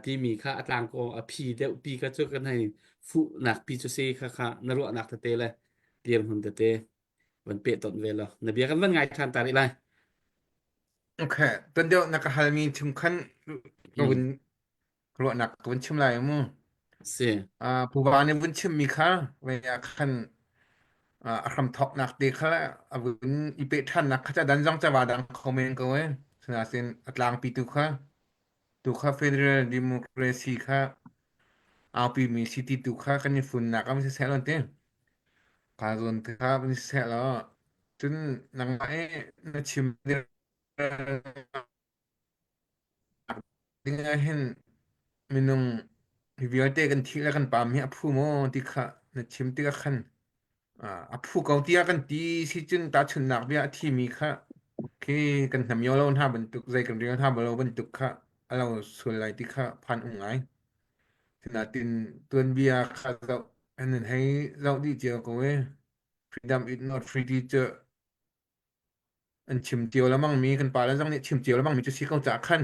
timi kha a tlang ko a phi deuh pi kha cu kan hei fuhnak pi cu si kha kha na ruahnak tete le dirhmun tete van peh ton ve lo na bia kan van ngai ṭhan ta rih lai Okay, tuan deuh na ka halmi chung khan ka vun ruahnak ka vun chim lai mu. Si. Uh, puva nih vun chimmi kha vei ah khan uh, a hram thawknak te kha a vun i peh ṭhannak kha ca dan zong cawa dang kho men ko e. Sinain a tlangpi tu kha tu kha Federal Democracy kha aupi mi city tu kha kan i funnak am si seh lo ti. Kha zawn kha kan si seh lo. Cun nangmah i na chim ding ah hin minung hi vialte kan thih le kan paam hi a phu maw ti kha na chim tikah khan a phu ko tiah kan ti si cun tahchunhnak bia a thimi kha khi kan hnamio lo hna bantuk zei kan rel hna lo bantuk kha a lo sual lai ti kha phan um ngai. Sinain tuanbia kha zoh an hei zoh dih cio ko e. Freedom is not free ti cu an chim cio lengmang mi kan pale zong nih chim cio lengmang mi cu si ko caah khan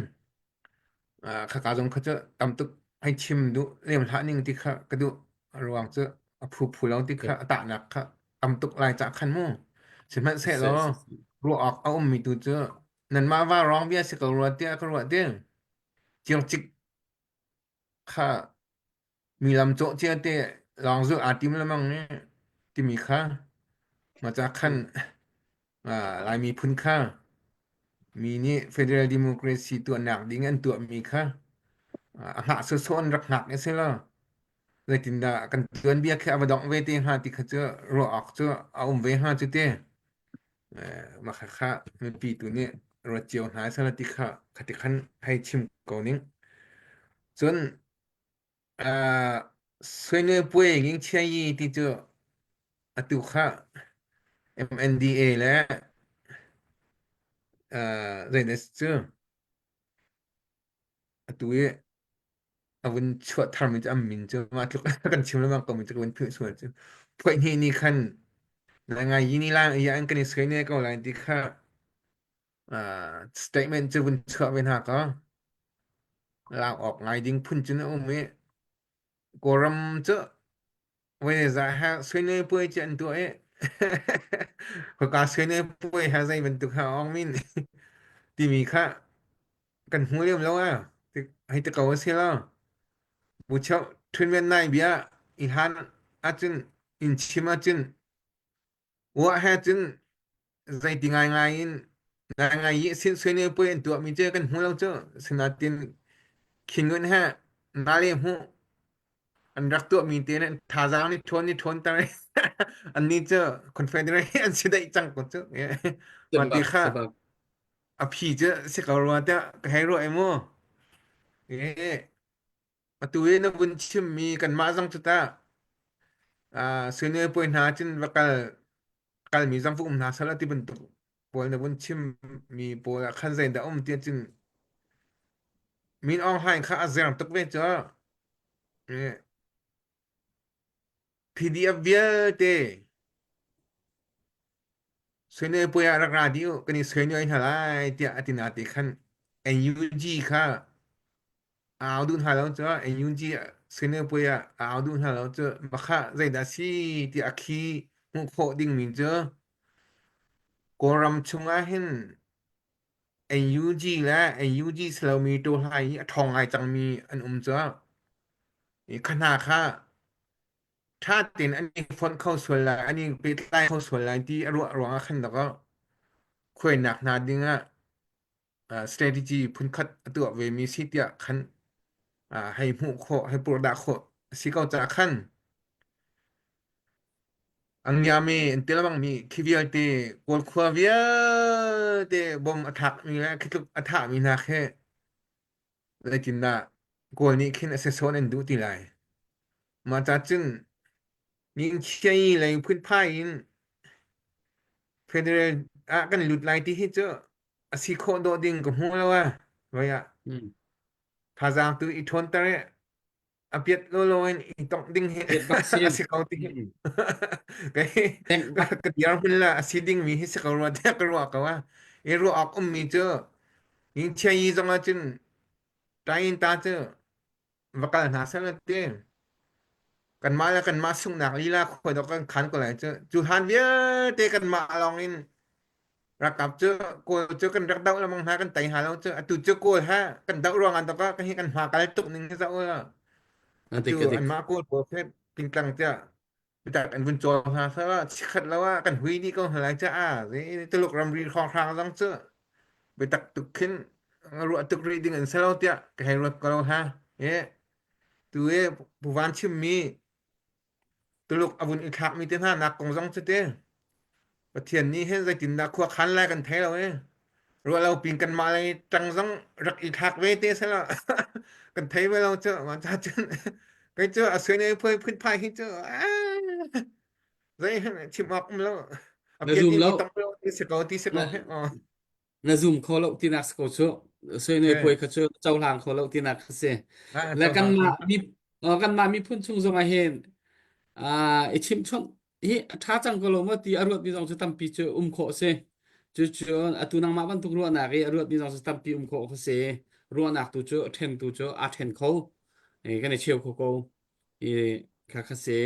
khaka zong kha cu tam tuk hei chim duh lem hlah ning ti kha ka duh a ruang cu a phu phu lo ti kha a tahnak kha tam tuk lai cah khan mu sihmanhsehlaw ruah awk a ummi tu cu nanmah va rong bia si ko rua tiah ka ruah ti ciangcik kha Mi lam cawh cia te lawng zulh aa tim lengmang i timi kha maca khan Lai miphun kha mi nih Federal Democracy tuahnak ding an tuahmi kha a hngah sawsawh an rak hngak i si lo. Zeitindah kan tuanbia khi a va dongh ve te hnga ti kha cu ruah awk cu a um ve hnga cu ti. Mah kha mipi tu nih ruat cio hna seh ti kha khati khan hei chim ko ning. Cun Uh, Suinui Puai Nging Chia Yi ti cu atu kha MNDA le uh, zeidah cu atu i a vun chuah tharmi cu an min cu mah tluk kan chim lengmang ko mi cu ka vun philh sual cu phuaih hnih ni khan nai ngai yi ni lang iya an kan i suai ne ko lai ti kha uh, statement cu vun chuah ve hna ka Lak awk ngai ding phun cun a um i Kawlram cu voi za ha suine puai cu an tuah i khaka suine puai ha zei bantuk ha ong min timi kha kan hmu lem lo a hei te ko a si lo bu cheu thun men nai bia i han ahcun in chim ahcun Uah he cun zeiti ngaingai in ngaingai i sin suine puai an tuahmi cu kan hmu lo cu. Sinatin khingun he nale hmuh an rak tuahmi te nih thazaang nih ṭhawn nih ṭhawn ter an nih cu Confederate an si daih cang ko cu. Mah ti kha a phi cu si ko rua tiah ka hei ruah i mu. Eh, Atu i na vun chimmi kanmah zong cu tah sui puai hna cun va kal kalmi zong va um hna sehla ti bantuk pawl na vun chimmi pawl ah khan zeidah um tiah cun Min Aung Hlaing kha a zer tuk ve cu. PDF vialte Suinoi puai ah rak ra dih u kan i suinoi hna lai tiah a ti na ti khan NUG kha a au duh hna lo cu NUG suinoi puai ah a au duh hna lo cu makha zeidah si tiah a khi hmuh khawh dingmi cu Kawlram chungah hin NUG le NUG si lomi ṭawhlai i a ṭhawng ngai cangmi an um cu i kha hna kha ṭha tein an i fonh kho sual lai, an i pehtlai kho sual lai ti a ruah ruangah khan dakaw khuainak hna dingah strategy phunkhat a tuah vemi si tiah khan hei hmuh khawh, hei purhdah khawh a si ko caah khan Angiami an ti lengmangmi khi vialte Kawl khua vialte bom a thlakmi le khi tluk a thahmi hna khi zeitindah Kawl nih khin a sesawn an duh ti lai. Mah ca cun Ningkhiai lei phunphai in federal ah kan lut lai ti hi cu a si khawh dawh ding ka hmu lo a. Voi ah thazaang tu i ṭhawnter i a piat lawlaw in i tongh ding hi Piat bak a sin. si ko ti Mm. kei Tengh bak. ka dirhmun la a si ding mi hi si ko rua tiah ka ruah ko a i ruah awk um mi cu ning chia yi zong ah cun tain ta cu va kal hna seh la ti kanmah le kanmah sunghnak lila khuai dok kan khan ko lai cu cu hlan vialte kanmah lawng in Ralkap cu Kawl cu kan rak doh lengmang hna kan tei hna lo cu atu cu Kawl ha kan doh ruang ah dawk ah hi kan hma kal tuk ning hi zoh ulaw A atu dik a dik. anmah Kawl pawl khi pingtlang tiah biatak an vun cawl hna seh chikkhat lo ah kan hui dih ko hna lai caah zei Tuluk ramri hrawnghrang zong cu biatak tuk khin ruah tuk rih ding an si lo tiah ka hei ruat ko lo ha e tu i Pu Van chimmi Tuluk a vun i thlakmi te hna nak kong zong cu te Pathian nih hin zeitindah khua khan lai kan thei lo i ruah lo pin kanmah lei ṭang zong rak i thlak ve te sela kan thei ve lo cu mah ca cun kei cu a suai nei phoi phunphai hi cu zei chim awk um lo a Na piat zum in lo. i tong lo ti si ko ti si ko Na he aw na zum kho lo tinak si ko cu suinoi eh puai kha cu cohlang kho lo tinak kha si ah le cohlang kanmah mi kanmah miphun chung zong ah hin i chimhchunh hi a ṭha cang ko lo maw ti a ruatmi zong cu tampi cu um khawh si cu cun atu nangmah bantuk ruahnak i a ruatmi zong cu tampi um khawh kha si ruahnak tu cu ṭhen tu cu aa ṭhen kho kan i cheu kho ko i kha kha si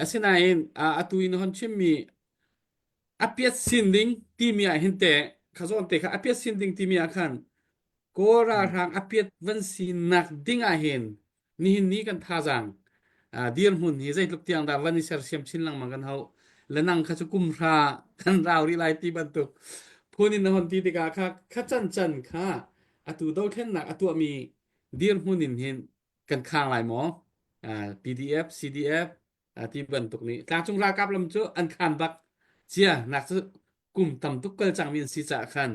asinain atu in hon chimmi a piat sin ding timi ah hin teh kha zawn te kha a piat sin ding timi ah khan Kawl ralhrang a piat van sinak ding ah hin nihin ni kan thazaang dirhmun hi zeitluk tiang dah van i sersiam chin lengmang kan hau le nang kha cu kum hra kan rau rih lai ti bantuk phun in na hon ti tikah kha kha can can kha atu dothlennak a tuahmi dirhmun in hin kan khang lai maw PDF CDF ti bantuk nih tlangcung ralkap lam cu an khan bak cia nak cu kum tam tuk kal cangmi an si caah khan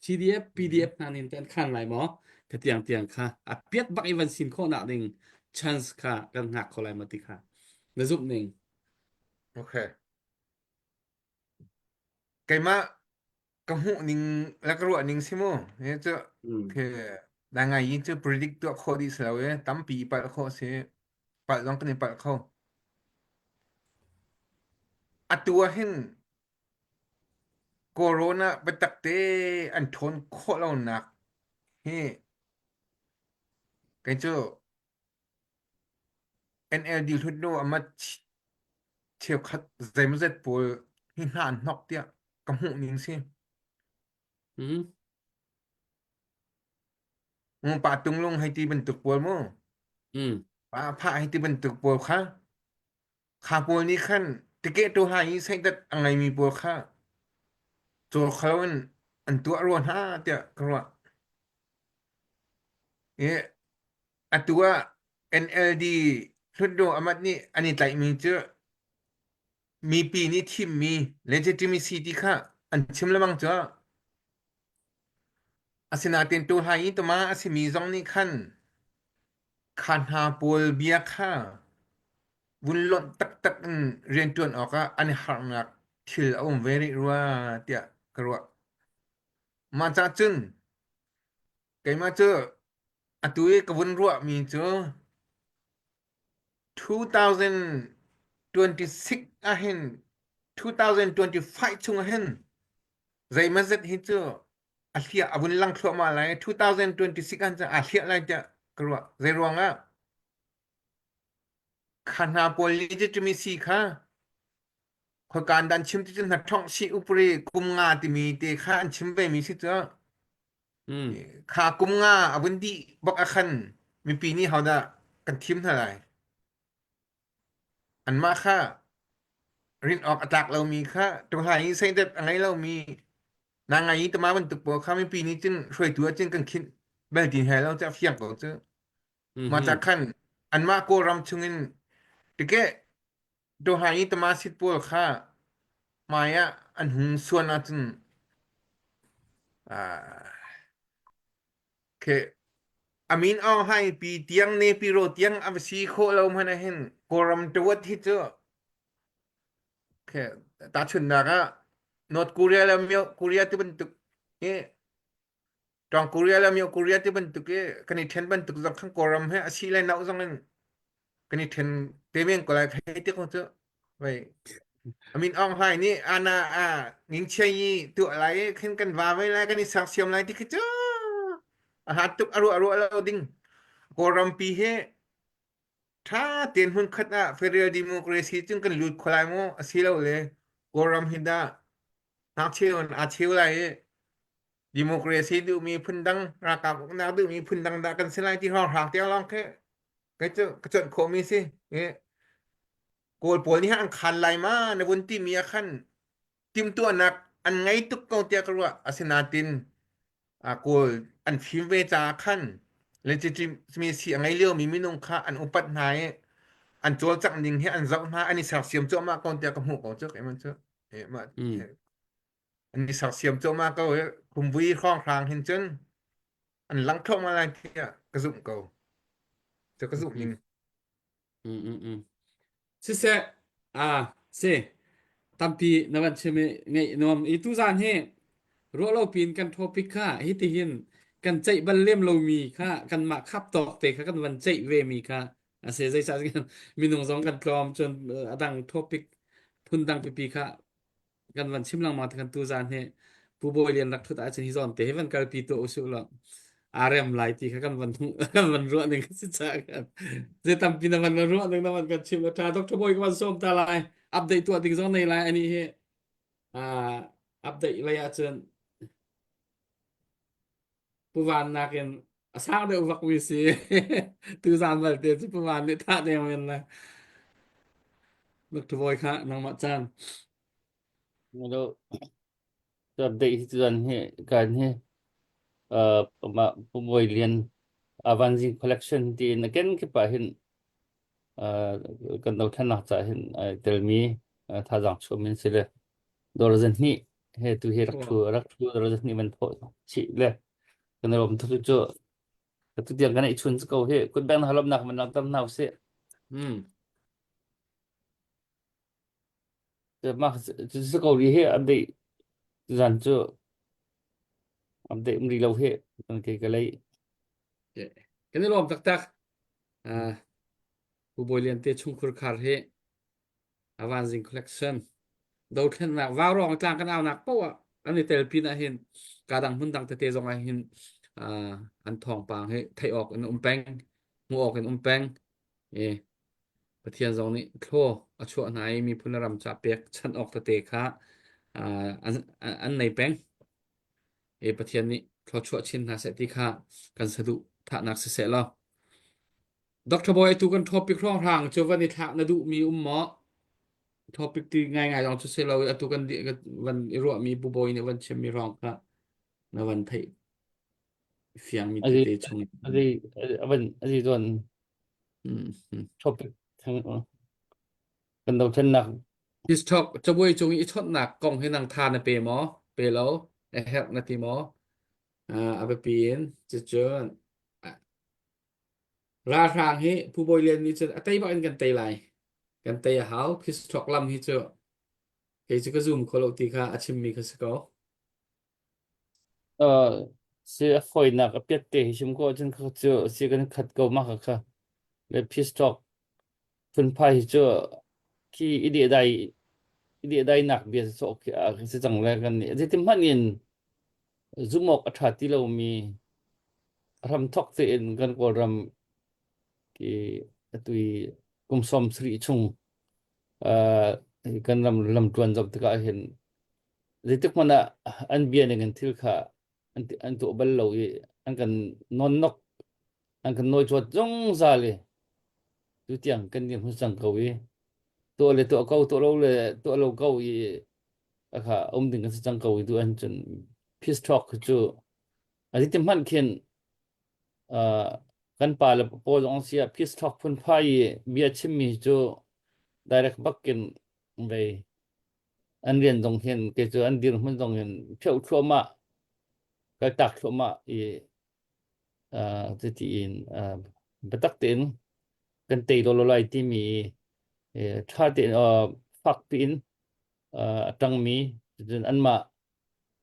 CDF PDF hna nih an khan lai maw ka tiang tiang kha a piat bak i van sin khawh nak ding chance kha kan ngak kho lai ma ti kha na zumh ning Okay. Keimah ka hmuh ning le ka ruah ning si mu. Hi cu khi da ngai yin cu predict tuah khawh dih si lo i tampi i palh khawh si. Palh zong kan i palh kho. Atu ah hin Corona biatak te an ṭhawn khawh lonak hi kei cu NLD hlutnu amat cheukhat zeimawzat pawl hi hna an hnok tiah ka hmuh ning si. Mm. Mu pa tunglung hei ti bantuk pawl mu. Mm. Pa pha hei ti bantuk pawl kha kha pawl nih khan tiket tu ha hi seidat a ngeimi pawl kha cawl kho in an tuah rua hna tiah ka ruah. I atu ah NLD Hlutdaw Amat nih an i tlaihmi cu mipi nih thimmi legitimacy ti kha an chim lengmang cu. Asinain tuhlai i tama a simi zong nih khan kha hna pawl bia kha vun lonh taktak in rianṭuan awkah an i harhnak thil a um ve rih rua tiah ka ruah. Mah cah cun keimah cu. Atu i ka vun ruahmi cu 2026 ahhin 2025 chung ahhin zeimazet hi cu a hliah a vun lang thluahmah lai. 2026 ah cun aa hliah lai tiah ka ruah. Zei ruangah? Kha hna pawl legitimacy kha khoika an dan chim ti cun hna si upri kum nga timi te kha an chim ve mi si cu. Kha kum nga a vun dih bak ah khan mipi nih hodah kan thim hna lai. Anmah kha rin awk a tlak lomi kha tuhlai i seidat a ngei lomi na ngai i tama bantuk pawl kha mipi nih cun hruaitu ah cun kan khinh bel ti he lo cu a fiang ko cu. Mah ca khan anmah Kawlram chungin tike tuhlai i tama sit pawl kha hmai ah an hung suan ahcun ah khi Amin Aung Hlaing pi tiang ne pi ro tiang a va si khawh lo hmanh ah hin Kawlram tawat hi cu khi tahchunhnak ah North Korea le Myo Korea ti bantuk hi Tawng Korea le Myo Korea ti bantuk i kan i ṭhen bantuk zong khan Kawlram he a si le no zong in kan i ṭhen te men ko lai thei ti ko cu Wei Amin Aung Hlaing nih ana a ngingchia yi tuah lai i khin kan va ve lai kan i sersiam lai ti khi cu a hat tuk a ruah ruah lo ding Kawlram pi hi ṭha tein hmun khat ah federal democracy cun kan lut kho lai maw asilole Kawlram hi dah ngakcheu in aa cheu lai i democracy duhmi phundang ralkap uknak duhmi phundang dah kan si lai ti hrawnghrang tiang lawng khi kei cu ka cuanh khawhmi si i Kawl pawl nih an khan lai ma na vun timi ah khan timhtuahnak an ngei tuk ko tiah ka ruah asinain Kawl an fim ve caah khan legitimacy a ngei liomi minung kha an upat hna i an cawlcangh ning hi an zoh hna an i sersiam cuahmah ko tiah ka hmuh ko cu keimah cu an i sersiam cuahmah ko i kumvui hrawnghrang hin cun an lang thluahmah lai tiah ka zumh ko cu ka zumh ning Mm, mm, mm. Siseh, ah, si. Tampi na van chim i ngeih nuam. I tuzaan hi ruah lo pin kan topic kha hi ti hin kan ceih bal lem lomi kha kanmah khap tawk te kha kan van ceih ve mi kha a si zeicah minung zong kan tlawm cun a dang topic phun dang pipi kha kan van chim lengmang te kan tu zan hi Pu Bawi Lian rak thut ahcun hi zawn te hi van kalpi tuah usih law aa rem lai ti kha kan van kan van ruah ning si ca kan zei tampi na van ruah ning na van kan chim la tha Dr. Bawi ka van sawm ta lai update tuah ding zong nei lai ani hi ah update lei ahcun Pu Van nakin a sang deuh vak mi si tu zan balte cu Pu Van nih thah deng men lai Dr. Bawi kha nangmah caan Hello. Update hi tuan hi kan hi uh ma Pu Bawi Lian Avanzing collection ti in ken ki pa hin uh kan do thanak cha hin telmi thazang chumin sile dor zan hnih he tu hi rak thu rak thu dor zan hnih man pho chi le kan rom thu chu tu tiang kan i chun ko hi kut bang halom nak man tam nau si Hmm. ma chu ko ri hi update zan chu update um ri lo hi kan ke ka lei Kan i lawm taktak. Uh, Pu Bawi Lian te chungkhur khar hi Avanzing collection dothlennak vaurawng tlang kan aunak poh ah an i tel pin ah hin ka dang hmun dang tete zong ah hin an thawngpang hi theih awk in um peng hmuh awk in um peng e Pathian zong nih thlaw a chuah hna i miphun le ram ca pek chan awk tete kha an an nei peng e Pathian nih thluachuah chin hna seh ti kha kan saduh thahnak siseh law Dr. Bawi atu kan topic hrawnghrang cu van i thlak na duhmi um maw? Topic ti ngaingai zong cu si lo i atu kan van i ruahmi Pu Bawi nih van chimmi hrawng kha na van theih fiangmi Azi tete chung. azi avan azi tuan Mm, mm. topic thang kan dothlennak This talk cabuai cung i chawnhnak kong hi nang tha na pe maw? Pe lo? A herh na ti maw? Uh, a biapi in cucun Ralhrang hi Pu Bawi Lian nih cun a tei bak in kan tei lai. Kan tei a hau. Phisṭhawk lam hi cu kei cu ka zum kho lo ti kha a chimmi kha si ko. Uh. Si a fawinak a piat te hi chim ko ahcun kha cu si kan khat ko ma kha kha le peace talk phunphai hi cu khi i dehdai i dehdainak bia sawh khi a si cang le kan nih zeitin hmanh in zumh awk a ṭha ti lomi hramthok tein kan Kawlram khi atu i kum 70 chung uh, kan ram lamtluan zoh tikah hin zeitik hmanh ah an bia ning in thil kha an an tuah bal lo i an kan nonnok an kan nawi cuat zungzal i tutiang kan dirhmun cang ko i tuah le tuah ko tuah lo le tuah lo ko i akha um ding kan si cang ko i tu an cun peace talk cu a ti hmanh khin uh, kan pa le pawl zong sia peace talk phunphai i bia chimmi cu direct bakin vei an rian zong hin kei cu an dirhmun zong hin pheuh thluahmah kaltak thluahmah i uh, cuti in uh, biatak tein kan tei lo lai timi ṭha tein uh, fak piin uh, a ṭangmi cun anmah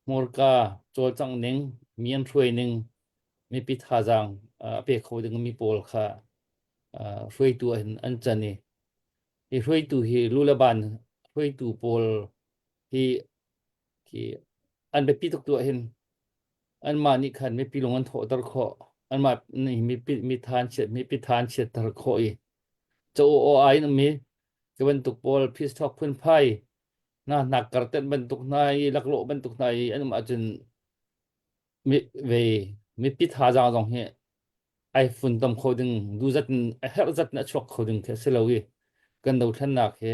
hmurka cawlcangh ning mi an hruai ning mipi thazaang uh, a pe kho ding mi pawl kha uh, hruaitu ah hin an can i Hi hruaitu hi lu le ban hruaitu pawl hi khi an biapi tuk tu ahhin anmah nih khan mipi lung an thawhter khawh anmah nih mipi mitha an chiat mipi tha an chiatter khawh i ca aw ai in ummi cu bantuk pawl peace talk phunphai hna hnak kartenh bantuk hna i laklawh bantuk hna i an um ahcun mi ve mipi thazaang zong hi ai funtom kho ding duhzat in a herh zat in a chuak kho ding khi a si lo i kan dothlennak hi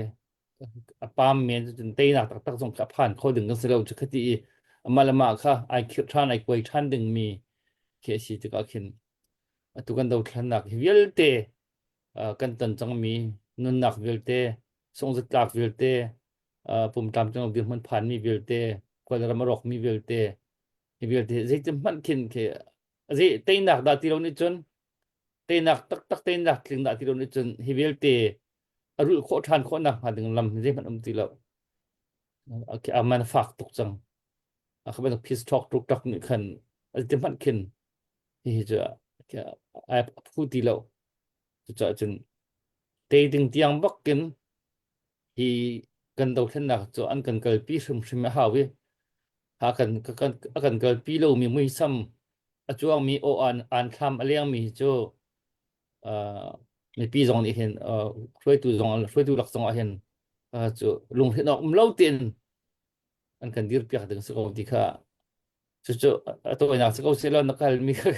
a pam men cun teinak taktak zong kha a phan kho ding kan si lo cu khati i amah le mah kha ai khirh ṭhan ai kuai ṭhan ding mi khi a si tikah khin atu kan dothlennak hi vialte kan ton cangmi nunnak vialte sungzatlak vialte pumtlam tling dirhmun phanmi vialte kawlram a rawkmi vialte hi vialte zeitin hmanh khin khi zei teinak dah ti lo nih cun teinak taktak teinak tling dah ti lo nih cun hi vialte a rulh khawh ṭhan khawh nak hnga ding lam zeihmanh um ti lo a man fak tuk cang a kha bantuk peace talk tuk tak nih khan ti hmanh khin hihi cu ai phu ti lo cucaah cun tei ding tiang bakin hi kan dothlennak cu an kan kalpi hrimhrim a hau i a kan kan a kan kalpi lomi muisam a cuangmi aw an an thlam a lengmi cu uh, mipi zong nih hin uh, hruaitu zong hruaitu lak zong ah hin uh, cu lunghrinh awk um lo tein an kan dirpiak ding si ko ti kha cucu a tawinak si ko seh law na kalmi kha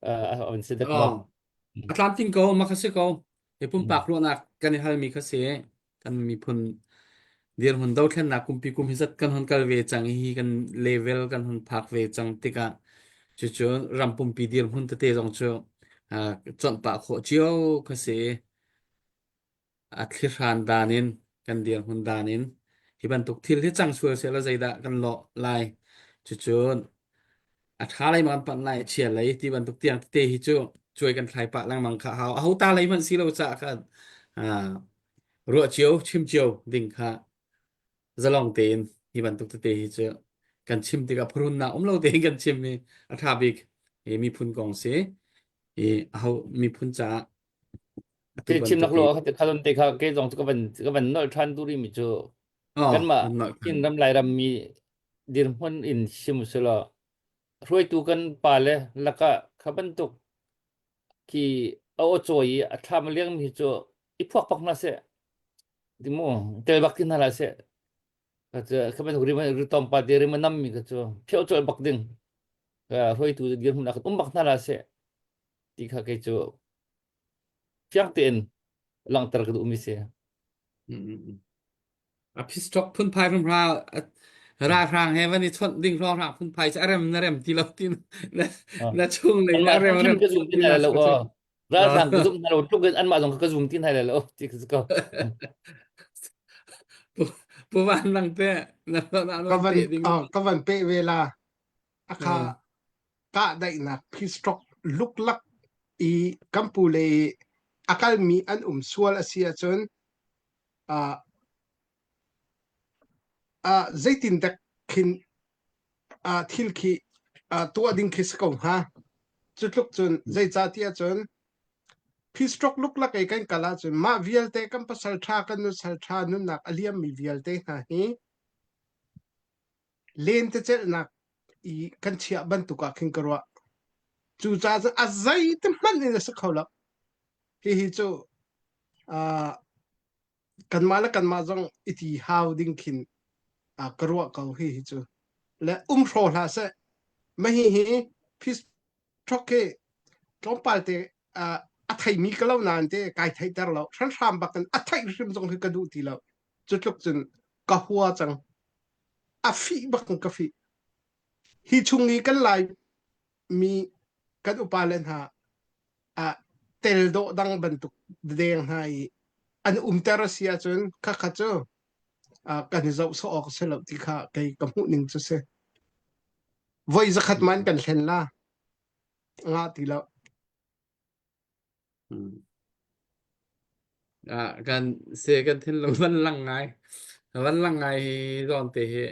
uh, an si dek maw A tlamtling ko, mah kha si ko. Hi pumpak ruahnak kan i halmi kha si. Kan miphun dirhmun dothlennak kumpi kum hi zat kan hon kal ve cang hi kan level kan hon phak ve cang tikah cucu ram pumpi dirhmun tete zong cu uh, chawnh pah khawh cio kha si. A thlihran dan in kan dirhmun dan in hi bantuk thil hi cang sual seh law zeidah kan lawh lai. Cucu a ṭha lei ma kan panh lai a chia lei ti bantuk tiang tete hi cu cuai kan thlai pah lengmang kha hau aho ta lei hmanh si lo caah khan ah, ruah cio chim cio ding kha zalong tein hi bantuk tete hi cu kan chim tikah phurunnak um lo tein kan chim hi a ṭha bik hi miphun kong si hi aho miphun caah atu Te chim bantuk nak hi lo kha khalon te kha ke zong cu ka van ka van nol than duri mi cu oh kanmah an nolh than Chin ram Lairam mi dirhmun in chim usulaw hruaitu kan pale lakah kha bantuk khi a aw cawi i a thlam a lengmi hi cu i phuak bak hna seh ti mu tel bak ti hna hlah seh kha cu kha bantuk rim ritom pa te rim a nammi kha cu pheuh colh bak ding ka hruaitu dirhmun ah khan um bak hna hlah seh ti kha kei cu fiang tein langhter ka duhmi si. Mm, mm, mm. A pistok phunphai hrimhra ralhrang he van i chawnh ding hrawnghrang phunphai cu a rem na rem ti lo ti na na chung lei Anmah a rem hrimhrim rem ka zum ti ti hna na lo ka cu. Ralhrang ka zum hna lo tluk in anmah zong ka zum ti hna lo ti ka ko. Pu pu van lang te na na Ka na van te ding. ah, ka van pe ve la akha kahdaihnak peace talk luklak i kan pu le a kalmi an um sual a si ahcun uh, uh, zeitin dek khin uh, thil khi tuah ding khi si ko hnga. Cu tluk cun zeicah ti ahcun peace talk luklak i kan kal ahcun mah vialte kan pasal ṭha kan nusal ṭha nunnak a liammi vialte hna hi lentecelhnak i kan chiah bantuk ah khin ka ruah. Cucaah cun a zeiti hmanh in a si kho lo. Hihi cu uh, kanmah le kanmah zong i ti hau ding khin uh, ka ruah ko hi hi cu. Le um hraw hlah seh. Mahi hi peace talk hi tlawmpal te uh, a theimi ka lo nain te kai theihter lo. Hranhram bak in a theih hrim zong hi ka duh ti lo. Cu tluk cun ka hua cang. A fih bak in ka fih. Hi chung i kan lai mi kan upa le hna ah tel dawh dang bantuk deng hna i an umter a si ahcun khakha cu kan i zoh sawh awk a si lo ti kha kei ka hmuh ning cu si. Voi zakhat man kan thlen la ngah ti lo. Ah, kan se kan thinlung van lang ngai van lang ngai zawn te hi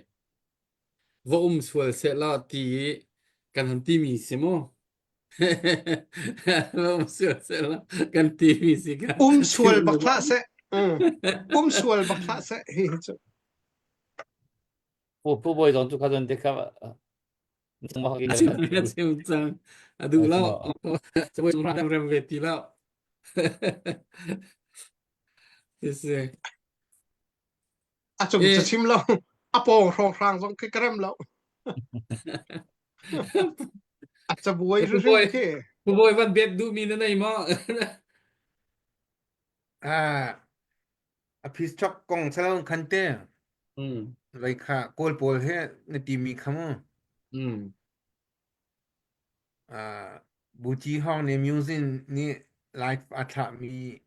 va um sual seh law ti i kan han timi si mu va um sual seh law kan timi si ka Um sual bak hlah seh. Mm. Um sual bak hlah seh hi hi cu. Pu Pu Bawi zong cu kha zon te kha a chim a chim cang a duh lo cabuai rem rem ve ti lo si A cung cu chim lo. A pawng hrawnghrang zong khi ka rem lo. A cabuai hrim khi. Pu Bawi van bet duhmi na nei maw? Ah, a peace talk kong salon khan te. Mm. Lei kha Kawl pawl he na timi kha mu. Mm. Ah, Buci Hong nih music nih live a thlahmi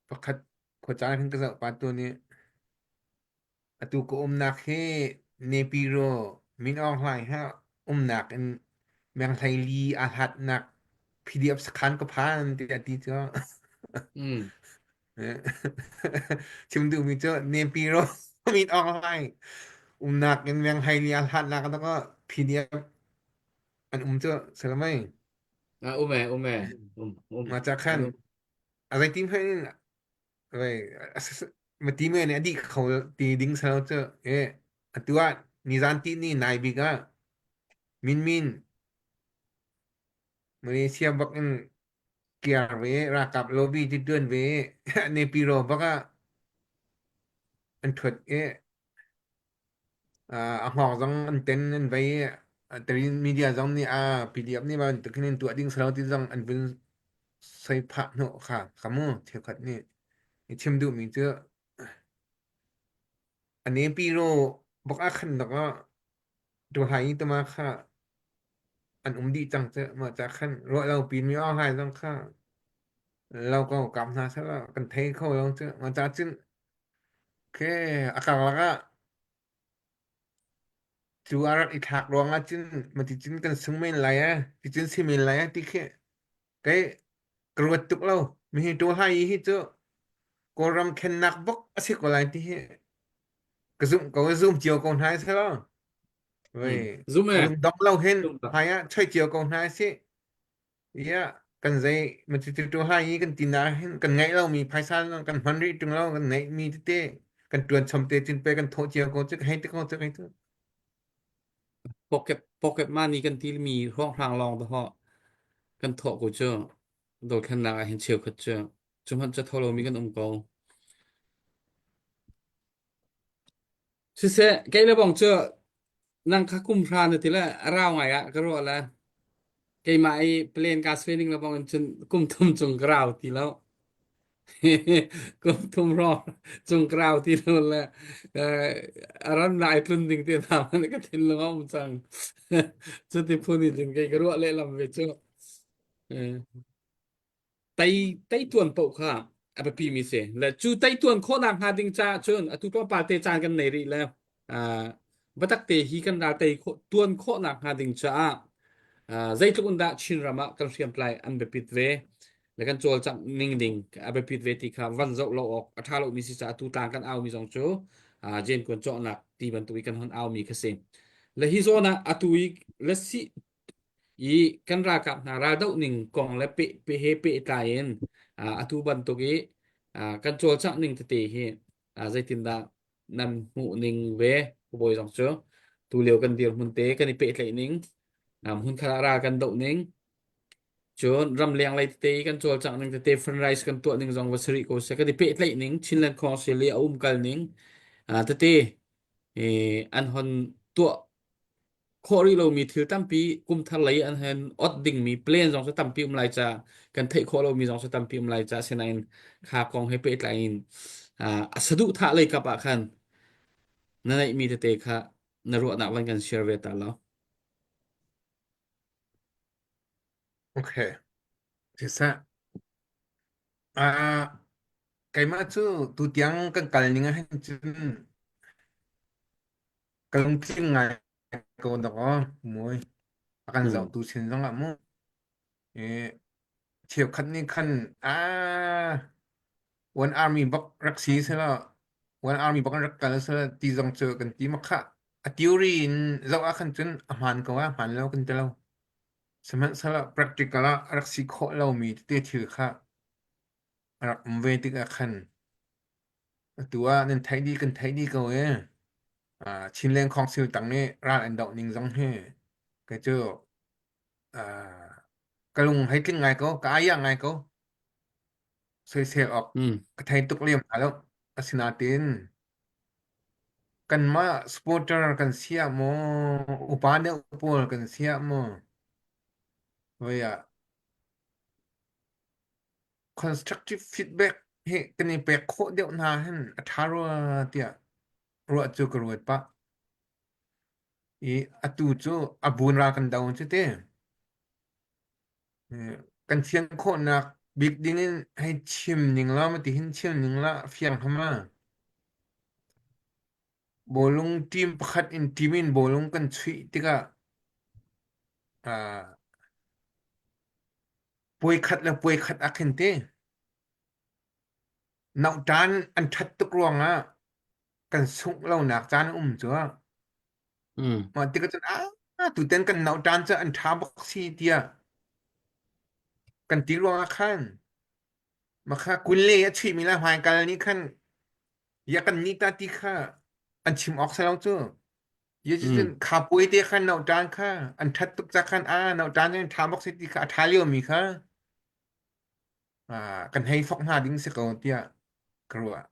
pakhat khuacaan khan ka zoh pa tu nih atu ka umnak hi Nepiro Min Aung Hlaing he umnak in meng hleili aa hlatnak PDF sakhan ka phan tiah ti cu. Mm. Chim duhmi cu Nepiro Min Aung Hlaing umnak in meng hleili aa hlatnak ah PDF an um cu salamai. Ah, um e, um e, um, um. Ma cha khan An um. a zeitin hmanh in vei mati me nih a dih kho ti ding salo cu e atu ah nizan ti ni nai bik ah Min Min Malaysia bak in kiar ve ralkap lobby ti tuan ve Nepiro bak ah an thuat e a hngawng zong an ten an vei i media zong nih a PDF nih bantuk hin tuah ding salo ti zong an vun soi phah hnawh kha kha mu cheukhat nih i chim duhmi cu a nepi ro bak ah khan dok ah tu hai tama kha an um dih cang cu mah ca khan ruah lo pin mi online zong kha lo ko kam hna sala kan thei kho lo cu mah ca cun ke a karlak ah cu a rak i thlak ruang ah cun mati cun kan sung men lai eh ti cun si men lai eh ti khi kei ka ruat tuk lo mi hi tu hai hi cu Kawlram khennak bok a si ko lai ti hi ka zumh ko zum cio ko hna se lo Mm. Zum e. lung dong lo hin Zum tak. hmai ah choi cio ko hna si Ya, kan zei macucu hai i kan ti na hin kan ngeih lomi phaisa kan hman rih ṭung lo kan ngeihmi tete kan ṭuan chom te cun pe kan thawh cio ko cu hei te ko cu hei tu. Pocket pocket money kan ti mi hrawnghrang lawng to ho kan thawh ko cu dothlennak ah hin cheukhat cu cu hmanh cu tho lomi kan um ko. Siseh kei le bong cu nang kha kum hra na ti le a rau ngai ah ka ruah le keimah i plane ka swimming le bong in cun kum thum cung ka rau ti lo. Kum thum ro cung ka rau ti lo le a ran lai tlun ding te hna man ka thinlung a um cang. Cuti phun in cun kei ka ruah lehlam ve cu. Tei teituan paoh kha a biapi mi si. Le cu teituan khawhnak hnga ding caah cun atu tlawmpal te caan kan nei rih le uh, biatak te hi kan ral tei khawh tuan khawhnak hnga ding caah uh, zeitluk in dah Chin ram ah kan hriamtlai an biapit ve le kan cawlcangh ning ding a biapit ve ti kha van zoh lo awk a ṭha lomi si caah tu tlang kan au mi zong cu uh, Jen kuan cawhnak ti bantuk i kan hon au mi kha si. Le hi zawn ah atu i lasi i kan ralkap hna raldoh ning kong le pe, pe he pehtlai in atu bantuk i kan cawlcangh ning tete hi zeitindah nan hmuh ning ve bawi zong cu tu lio kan dirhmun te kan i pehtlaih ning hmun khat ah ral kan doh ning cun ramleng lei tete i kan cawlcangh ning tete fundraise kan tuah ning zong va si rih ko seh kan i pehtlaih ning Chinland Council i a umkal ning tete an hon tuah khawh rih lomi thil tampi kum thar lei an hen ot dingmi plan zong cu tampi um lai ca kan theih khawh lomi zong cu tampi um lai ca sinain kha kong he pehtlai in a saduhthah lei kap ah khan na neihmi tete kha na ruahnak van kan share ve ta lo. Okay. Siseh. Ah, keimah cu tutiang kan kal ning ah hin cun ka lungtling ngai ko dok aw mui a kan Hmm. zohtu sin zongah mu i cheukhat nih khan ah one army bak rak si sela one army bak rak kal sela ti zong cu kan ti ma kha a theory in zoh ah khan cun a hmaan ko a hmaan lo kan ti lo sihmanhsehlaw practical ah a rak si khawh lomi tete thil kha a rak um ve tikah khan atu ah nan theih dih kan theih dih ko e uh, Chinland Council tang i ral an doh ning zong hi kei cu uh, ka lung hei tling ngai ko ka ai ngai ko soisel awk Hmm. ka thei tuk lem hna lo asinain kanmah supporter kan sia maw upa deuh pawl kan sia maw voi ah constructive feedback hi kan i pek khawh deuh hna hin a ṭha rua tiah ruah cu ka ruat pah. I atu cu a bun ral kan do cu te. Kan fian khawhnak bik ding in hei chim ning la ma ti hin chim ning la fiang hama. Bawlung team pakhat in team in bawlung kan chuih tikah uh, puai khat le puai khat ah khin te nauṭan an ṭhat tuk ruangah kan sungh lonak caan a um cu. Mm. Mah tikah cun ah tutan kan nauṭan cu an ṭha bak si tiah kan ti ruangah khan makha kunle a chuihmi le hmaikal nih khan ya kan ni ta ti kha an chim awk si lo cu. Ye Mm. cun kha puai te khan nauṭan kha an ṭhat tuk ca khan ah nauṭan cu an ṭha bak si ti kha a ṭha liomi kha ah, kan hei fok hna ding si ko tiah ka ruah.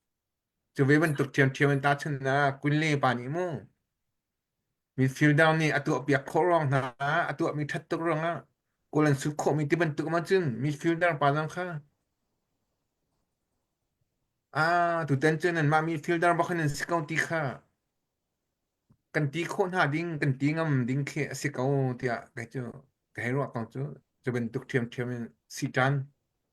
Cu ve bantuk ṭhiamṭhiam in tahchun ah Kunle pa nih mu midfielder nih a tuahpiak khawh ruang hna a tuahmi ṭhat tuk ruangah goal an sut khawhmi ti bantuk ma cun midfielder pa zong kha ah tutan cun anmah midfielder bak hin an si ko ti kha kan ti khawh hna ding kan ti ngam ding khi a si ko tiah kei cu ka hei ruah ko cu cu bantuk ṭhiamṭhiam in siṭan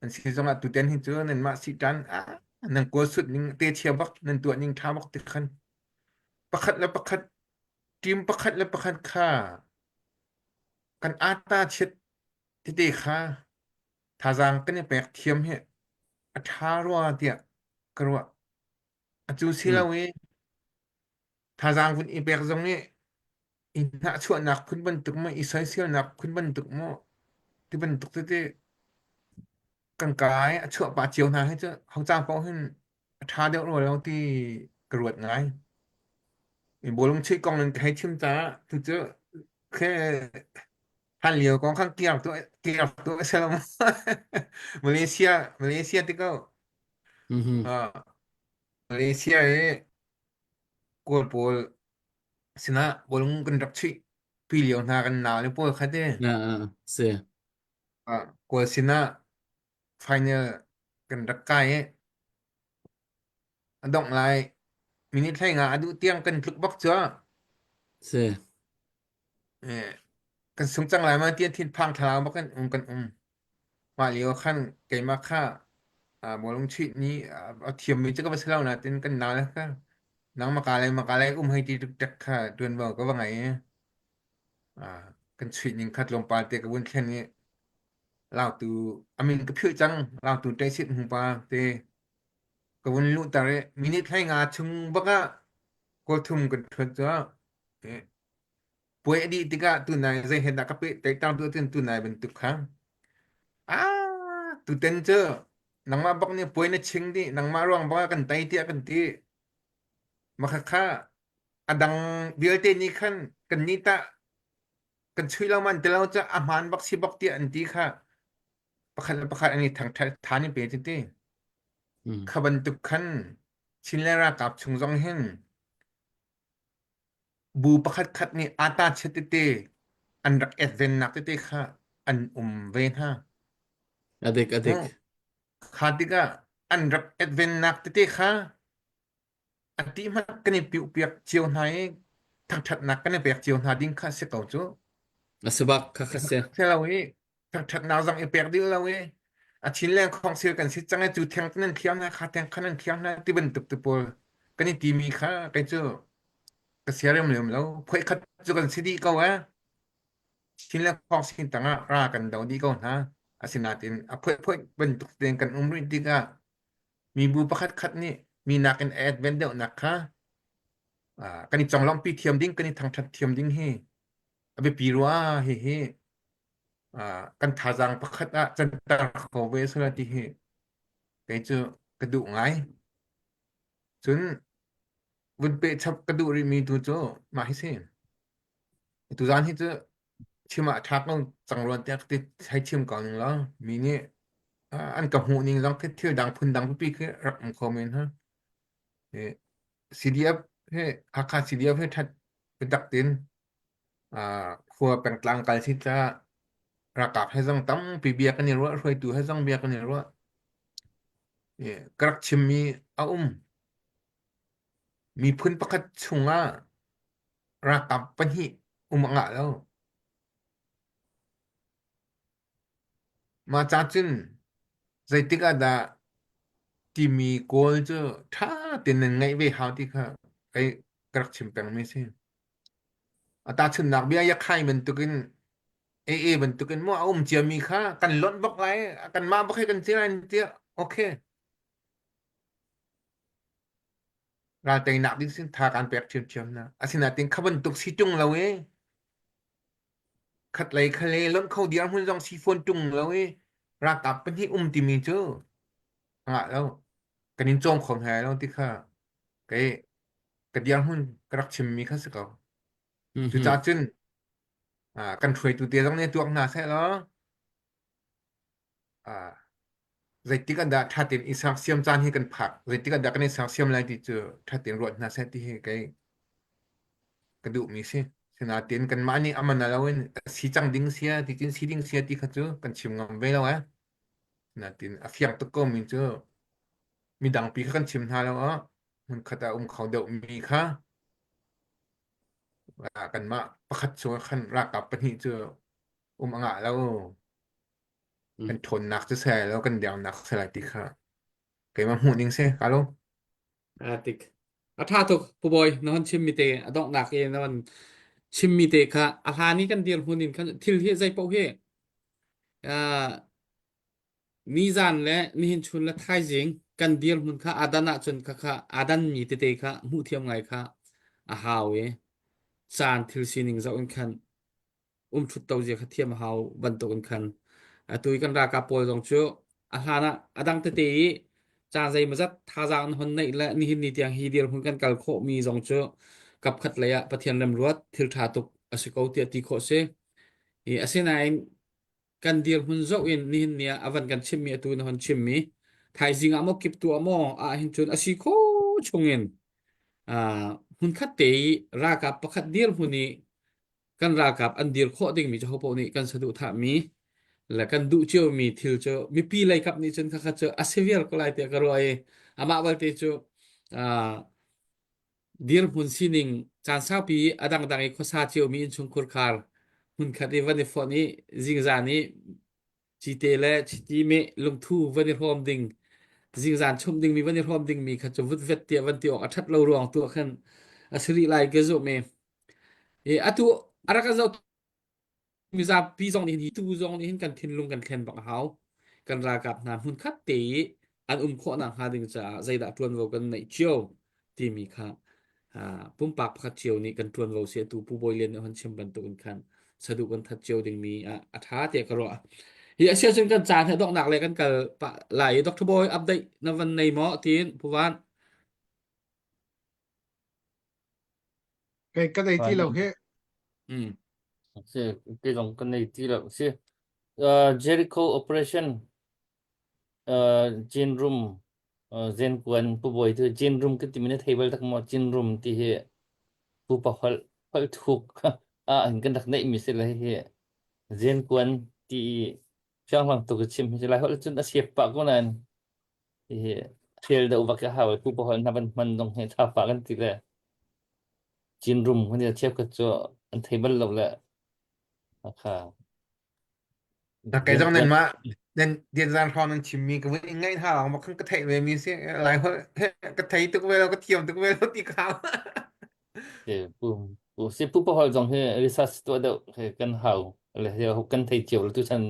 an si zongah tutan hi cu nanmah siṭan ah nan kawl sut ning te chia bak nan tuah ning ṭha bak ti khan pakhat le pakhat team pakhat le pakhat kha kan ata chiat tete kha thazaang kan i pek thiam hi a ṭha rua tiah ka ruah a cu si Mm. lo i Thazaang vun i pek zong nih i hnahchuahnak phun bantuk maw, i soiselnak phun bantuk maw, ti bantuk tete kan kai a chuah pah cio hna hi cu hocang paoh hin a ṭha deuh rua lo ti ka ruat ngai. I bawlung chuih kong in ka hei chim caah tucu khe hlan lio kong khan kiar tu kiar tu a si lo Malaysia Malaysia ti ko. Mhm. Uh, Malaysia i Kawl pawl sinah bawlung kan rak chuih pi lio hna kan naule pawl kha te Na si. ah, Kawl sinah final kan rak kai i a dongh lai minute hlei nga a duh tiang kan tluk bak cu Si. eh, kan sung cang lai ma tiah thinphang thlarau bak in um kan um Mah lio khan keimah kha ah bawlung chuih ni a thiammi cu ka va si lo nain kan nau le kha nangmah ka le mah ka le um hei ti ṭikṭek kha ṭuanvo ka va ngei i ah kan chuih ning kha tlawmpal te ka vun thlen i lautu a min ka philh cang lautu ṭeisit hmupa te ka vun luhter i minute 15 chung bak ah goal thum kan ṭhuat cu. Puai a dih tikah tunai zei he dah ka pehtlaih ter duh ahcun tunai bantuk kha ah tuten cu nangmah bak nih puai na ching dih nangmah ruang bak ah kan tei tiah kan ti. Mah kha a dang vialte nih khan kan nih tah kan chui lo man ti lo cu a hmaan bak si bak tiah an ti kha pakhat le pakhat an i thangṭhat than i pe ti ti. Kha bantuk khan Chin le ralkap chung zong hin bu pakhat khat nih ata chiat tete an rak etvennak tete kha an um ve hna. A dik a dik. Kha tikah an rak etvennak tete kha a ti hmanh kan i piuhpiak cio hna i thangṭhatnak kan i pek cio hna ding kha si ko cu. A si bak kha kha si. Si lo i thangṭhatnak zong i pek dih lo i a chin leng khong sil kan si cang i cu theng nan thiam hna kha theng kha nan thiam hna ti bantuk te pawl kan i timi kha kei cu ka siarem lem lo phoih khat cu kan si dih ko eh chin le khong sin tangah ra kan do dih ko hna asinain a phoih phoih bantuk tein kan um rih tikah mibu pakhat khat nih mi nakin a advent deuhnak kha kan i conglawmhpi thiam ding kan i thangṭhat thiam ding hi a biapi rua hihi kan thazaang pakhat ah canter kho ve sala ti hi kei cu ka duh ngai. Cun vun peh chap ka duh rihmi tu cu mah hi si. Tuzaan hi cu chim ah ṭha ko cang ruan tiah ka ti hei chim ko ning law mi nih an ka hmuh ning zong khi thil dang phun dang pipi khi rak um kho men ha. CDF he Hakha CDF he ṭhat biatak tin khua pengtlang kal si caah ralkap he zong tampi bia kan i ruah, hruaitu he zong bia kan i ruah. Ka rak chimmi a um. Miphun pakhat chungah ralkap pahnih um a ngah lo. Mah ca cun zeitik ah dah timi kawl cu ṭha tein nan ngaih ve hau ti kha kei ka rak chim pengmi a si. A tahchunhnak bia Yakhai bantukin AA bantukin maw a um ciami kha kan lonh bak lai, kanmah bak hi kan si lai tiah okay. Ral teinak ding sin tha kan pek ṭhiamṭhiam na. Asinain kha bantuk si ṭung lo i khatlei khalei lonh kho dirhmun zong si fawn ṭung lo i ralkap pahnih um timi cu a ngah lo. Kan in cawm kho hna lo ti kha kei ka dirhmun ka rak chimmi kha si ko. Cucaah cun kan hruaitu te zong nih tuak hna seh law zeitik ah dah ṭha tein i sersiam caan hi kan phak zeitik ah dah kan i sersiam lai ti cu ṭha tein ruat hna seh ti hi kei ka duhmi si. Sinain kanmah nih aman lo in si cang ding sia ti cun si ding sia ti kha cu kan chim ngam ve lo eh. Natin a fiang tuk ko mi cu midang pi kha kan chim hna lo ah hmunkhat ah um kho deuhmi kha kanmah pakhat chung ah khan ralkap pahnih cu um a ngah lo. Kan ṭhawnnak cu si lai lo, kan dernak si lai ti kha keimah hmuh ning si ka lo. A tik. A ṭha tuk Pu Bawi na hon chimmi te a donghnak i na hon chimmi te kha a hlan i kan dirhmun in khan thil hi zei paoh hi uh, Nizan le nihin chun le thaizing kan dirhmun kha aa dan ahcun khakha aa danmi tete kha hmuhthiam ngai kha a hau i caan thil sining zoh in khan umṭhut to zia kha thiam a hau bantuk in khan atu i kan ralkap pawl zong cu a hlan ah a dang tete i caan zeimawzat thazaang an hon neih le nihin ni tiang hi dirhmun kan kal khawhmi zong cu kapkhat lei ah Pathian remruat thil ṭha tuk a si ko tiah ti khawh si. I asinain kan dirhmun zoh in nihin ni ah a van kan chimmi atu na hon chimmi thaizing ah maw kip tu ah maw ah hin cun a si kho chungin hmunkhat te i ralkap pakhat dirhmun i kan ralkap an dir khawh dingmi cu hopoh nih kan saduhthahmi le kan duh ciomi thil cu mipi lei kap nih cun khakha cu a si vial ko lai tiah ka ruah i amah balte cu Dirhmun sining caan saupi a dangdang i khuasa ciomi innchungkhur khar hmunkhat i van i fonh i zingzan i cite le chiti meh lungthu van i hrawm ding zingzan chumh dingmi van i hrawm dingmi kha cu vutvet tiah van ti awk a ṭhat lo ruang tu ah khan a si rih lai ka zumh i i atu a rak kan zoh mizapi zong nih hin tu zong nih hin kan thinlung kan thlen bak a hau. Kan ralkap hna hmunkhat te i an um khawh nakhnga ding caah zeidah ṭuanvo kan neih cio timi kha. Pumpak pakhat cio nih kan ṭuanvo si atu Pu Bawi Lian nih a hun chim bantuk in khan saduh kan that cio dingmi ah a ṭha tiah ka ruah. Hi a si ahcun kan caan hi donghnak le kan kal pah lai i Dr. Bawi update na van nei maw tiin Pu Van? Kei ka nei ti lo hi. Mm. Si, kei zong ka nei ti lo. Si, Jericho operation Chin Room Zenkuan Pu Bawi tu Chin Room ka timi na thei bal tak maw Chin Room ti hi pupa holh holh thuk ah hin kan rak neih mi si le hi Zenkuan ti i fianghlang tuk i chim hi lai holh cun a siap pah ko nain hihi hrial deuh vak a hau i pupa holh hna van hman zong hi tha pah kan ti le Chin Room kan ti cheukhat cu an thei bal lo le kha Da kai zong nan mah nan dian zan hrawng nan chimmi ka vun in ngaih hna lawng ma khan ka theih ve mi si lai holh ka thei tuk ve lo ka thiam tuk ve lo ti ka pu pu si pu pa hol zong hi research tuah deuh he kan hau le he kan thei cio lo tu chan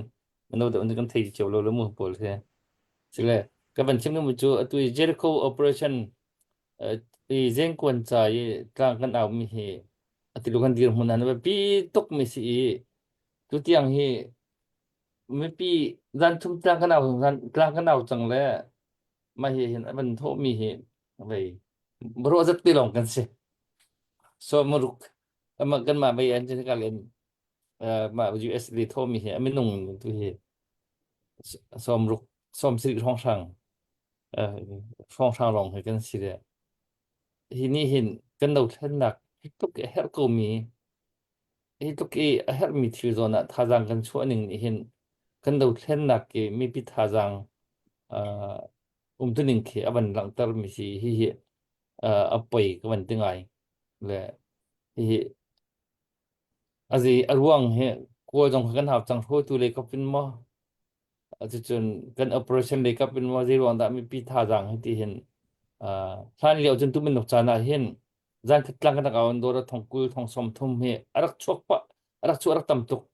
mano deuh kan thei cio lo lo mu pawl he sile ka van chim nu cu atu i Jericho operation i zengkuan ca i tlang kan au mi hi atilu kan dir hmun an pi tuk mi si i Tutiang hi mipi zanthum tlang kan au zan tlang kan au cang le mah hi hin a van thawhmi hi vei ruah zat ti lawng kan si. So maruk ama kan mah vei an ka len mah US li thawhmi hi a minung tu hi sawmruk sawmsarih hrawnghrang hrawnghrang lawng hi kan si le hi nih hin kan dothlennak hi tluk i a herh komi Hi tluk i a herhmi thil zawn ah thazaang kan chuah ning nih hin kan dothlennak i mipi thazaang uh, umtuning khi a van langhtermi si hihi uh, a poi ka van ti ngai. Le hihi a zi a ruang hi kawl zong kan hau cang hruaitu lei kap in maw cucun kan operation lei kap in maw zei ruang dah mipi thazaang hi ti hin uh, hlan lio cun tu minuk caan ah hin Zankhat tlang kan rak au dawr thong 20 thong 30 hi a rak chuak pah a rak chuak rak tam tuk.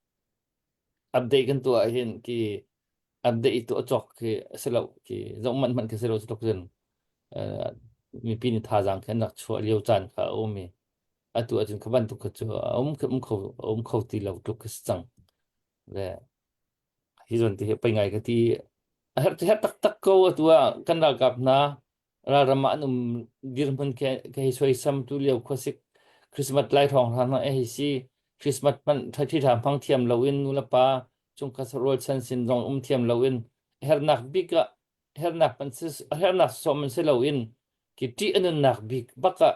Update kan tuah hin ki update i tuah cawk khi a si lo ki zoh manh hmanh khi si lo tuk cun mipi nih thazaang khi an rak chuah lio caan kha a um i atu ahcun kha bantuk kha cu a um um kho a um kho ti lo tluk khi si cang. Le hi zawn ti hi pei ngai ka ti a herh herh taktak ko atu ah kan ralkap hna ralram ah an um dirhmun khi ka hei soisam tu lio khuasik Christmas lai hrawng hna hna hei si Christmas hmanh ṭhaṭhi ṭha hmang thiam loin nu le pa chungkhat rualchan sin zong um thiam loin hernak bik ah hernak man si hernak sawm man si loin ki ṭih a nunnak bik bak ah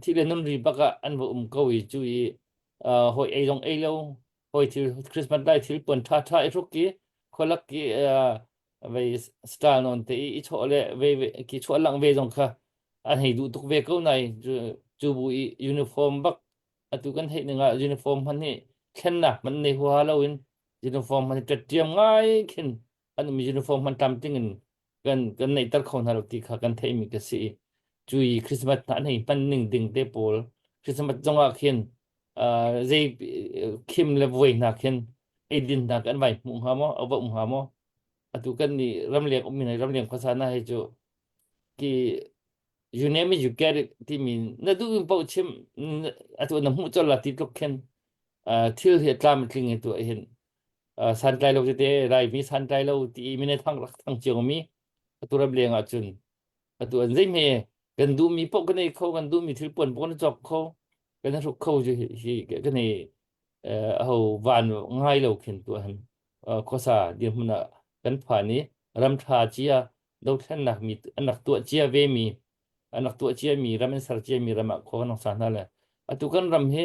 thi le nun ri bak ah an va um ko i cu i hawi ei zong ei lo hawi thil Christmas lai thil puan ṭha ṭha i hruk i khualak ki vei style non te i chawh le ve ki chuah lang ve zong kha an hei duh tuk ve ko nai cu bu i uniform bak atu kan theih ning ah uniform hman hi thlennak man nei huaha lo in uniform hman ṭetṭiam ngai khin an um uniform hman tlamtling in kan kan neihter kho hna lo ti kha kan theihmi ka si cu i Christmas hna an hei hman ning ding te pawl Christmas zong ah khin zei khim le vuai hna khin eidin hna kan vai hmuh hnga maw a va um hnga maw atu kan nih ramleng ummi hna ramleng khuasa hna hi cu ki you name it you get it timi na duh in paoh chim atu na hmuh colh la ti tluk khin thil hi tlam tling hi tu hin santlai lo tete Laimi santlai lo ti i mine thang rak thang cio mi atu ramleng ah cun atu an zei hme kan duhmi paoh kan ei kho kan duhmi thil puan paoh kan cawk kho kan hruk kho hi kan ei ho van ngai lo khin tu han khuasa dirhmun ah kan phan i ram ṭha cia dothlennak mi an rak tuah cia ve mi an rak tuah cia mi ram an ser cia mi ram ah khua kan sa hna le atu kan ram hi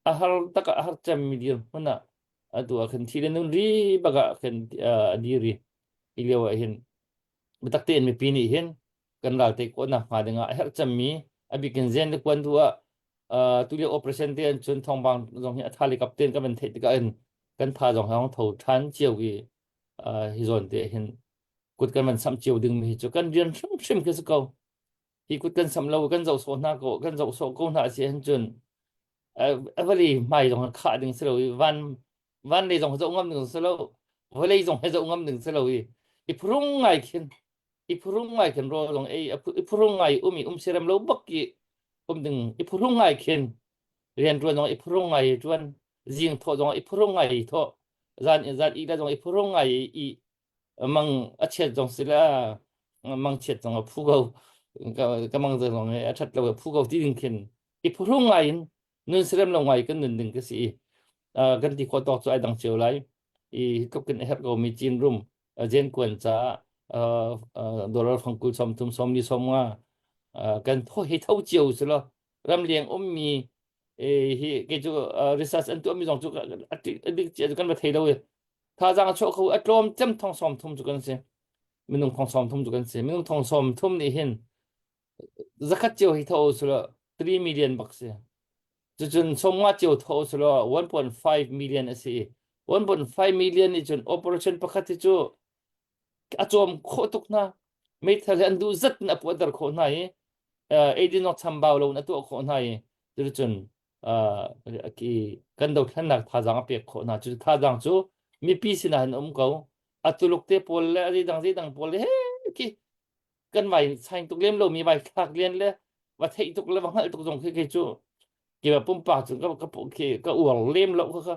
a har tak a har cem mi dirhmun ah atu ah khin thi le nun ri bak ah khin a dir i hi lio ah hin biatak tein mipi nih hin kan ral tei khawhnak hnga ding ah a herh cemmi a bikin zen le kuan tu ah tulio operation te an cun thawngpang zong hi a tha le kap ten kan van theih tikah in kan tha zong hong tho than cio i hi zawn te hin kut kan van samh cio ding mi hi cu kan rian hrimhrim khi si ko hi kut kan samh lo kan zoh sawh hna ko kan zoh sawh ko hna si hin cun avali hmai zong khah ding si lo i van van lei zong zoh ngam ding si lo vawlei zong he zoh ngam ding si lo i i phurung ngai khin i phurung ngai khin rawl zong ei i phurung ngai um i um sirem lo bak i. um ding i phuhrung ngai khin rian ṭuan zong i phuhrung ngai i ṭuan zing thawh zong i phuhrung ngai i thawh zan zan ih le zong i phuhrung ngai i mang a chiat zong si le mang chiat zong a phu ko ka mang zong a ṭhat lo a phu ko ti ding khin i phuhrung ngai in nun serem lo ngai kan nun ding ka si i kan ti khawh tawk cu ai dang cio lai i tluk in a herh ko mi cin rum jen kuan caah dollar fangkul 30 sawmli 50 kan tho hi tho cio si lo ramleng ummi hi kei cu research an tuahmi zong cu a dik cia cu kan va thei lo i thazaang a chuah kho a tlawm cem thong 30 cu kan si minung thong 30 cu kan si minung thong 30 nih hin zakhat cio hi tho sula 3 million bak si cucun 50 cio tho sula 1.5 million a si 1.5 million nih cun operation pakhat hi cu a cawm khawh tuk hna meithal hi an duh zat in a puahter khawh hna i eidin awk chambau lo in a tuah khawh hna i cuticun kan dothlennak thazaang a pek khawh hna cu thazaang cu mipi sinah hin um ko a tuluk te pawl le a zeidang zeidang pawl le he khi kan vai sain tuk lem lomi vai thlak lian le va theih tuk le va hngalh tuk zong khi kei cu keimah pumpak cu ka ka khi ka uar lem lo kha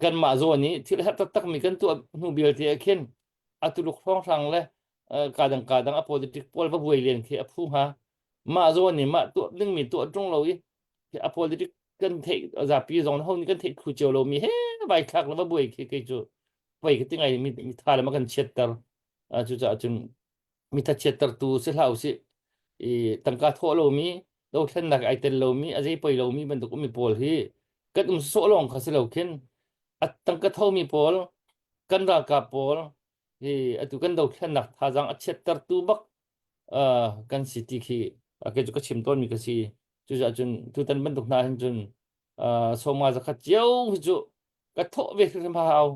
kanmah zawn i thil herh taktak mi kan tuah hnu vialte ah khin a tuluk hrawnghrang le kadang kadang a politic pawl va buai len khi a phu hnga mah zawn i mah tuah dingmi tuah ṭung lo i a politic kan theih zapi zong ho nih kan theih thlu cio lomi he vai thlak le va buai khi kei cu poi ka ti ngai mi tha le ma kan chiatter cucaah cun mi thachiattertu si hlah usih i tangka thawh lomi dothlennak ai tel lomi a zei poi lomi bantuk ummi pawl hi kan um sawh lawng kha si lo khin a tangka thomi pawl kan ralkap pawl hi atu kan dothlennak thazaang a chiattertu bak kan si ti khi kei cu ka chim tawnmi ka si cucaah cun tutan bantuk hna hin cun sawma zakhat cio hi cu ka thawh ve hrimhrim hau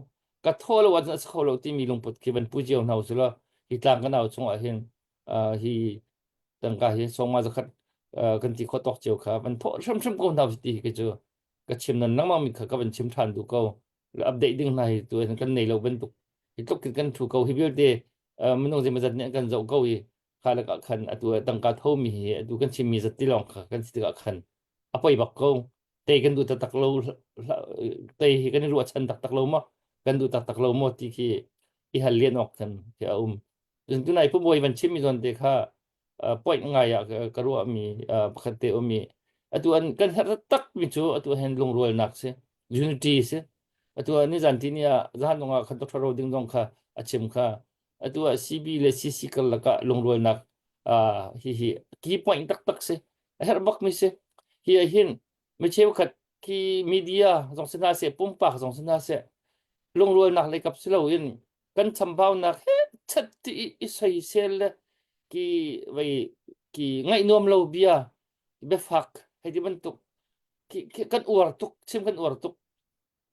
ka thawh lo ahcun a si kho lo timi lungput khi van pu cio hna usih law hi tlang kan au chungah hin hi tangka hi sawma zakhat kan ti khawh tawk cio kha van thawh hrimhrim ko hna usih ti hi cu ka chim nan lengmang mi kha ka van chim ṭhan duh ko update ding hna hi tu kan nei lo bantuk hi tluk kan thu ko hi vialte minung zeimawzat nih an kan zoh ko i kha lakah khan atu tangka thomi hi atu kan chimmi zat ti lawng kha kan si tikah khan a poi bak ko tei kan duh taktak lo tei hi kan i ruahchan taktak lo maw kan duh taktak lo maw ti khi i hal lian awk khan khi a um cun tunai pu bawi van chimmi zawn te kha point ngai ah ka ruahmi pakhat te um i atu an kan herh taktak mi cu atu hen lungrualnak si unity si atu ni zan ti ni ah zahan zong ah khan Dr. Ro Ding zong kha a chim kha atu ah CB le CC karlak ah lungrualnak hi hi key point taktak si a herh bak mi si hi ah hin mi cheukhat khi media zong si hna seh pumpak zong si hna seh lungrualnak lei kap si loin kan chambaunak he chat ti i soisel le ki vei ki ngaih nuam lo bia biafak hei ti bantuk ki kan uar tuk chim kan uar tuk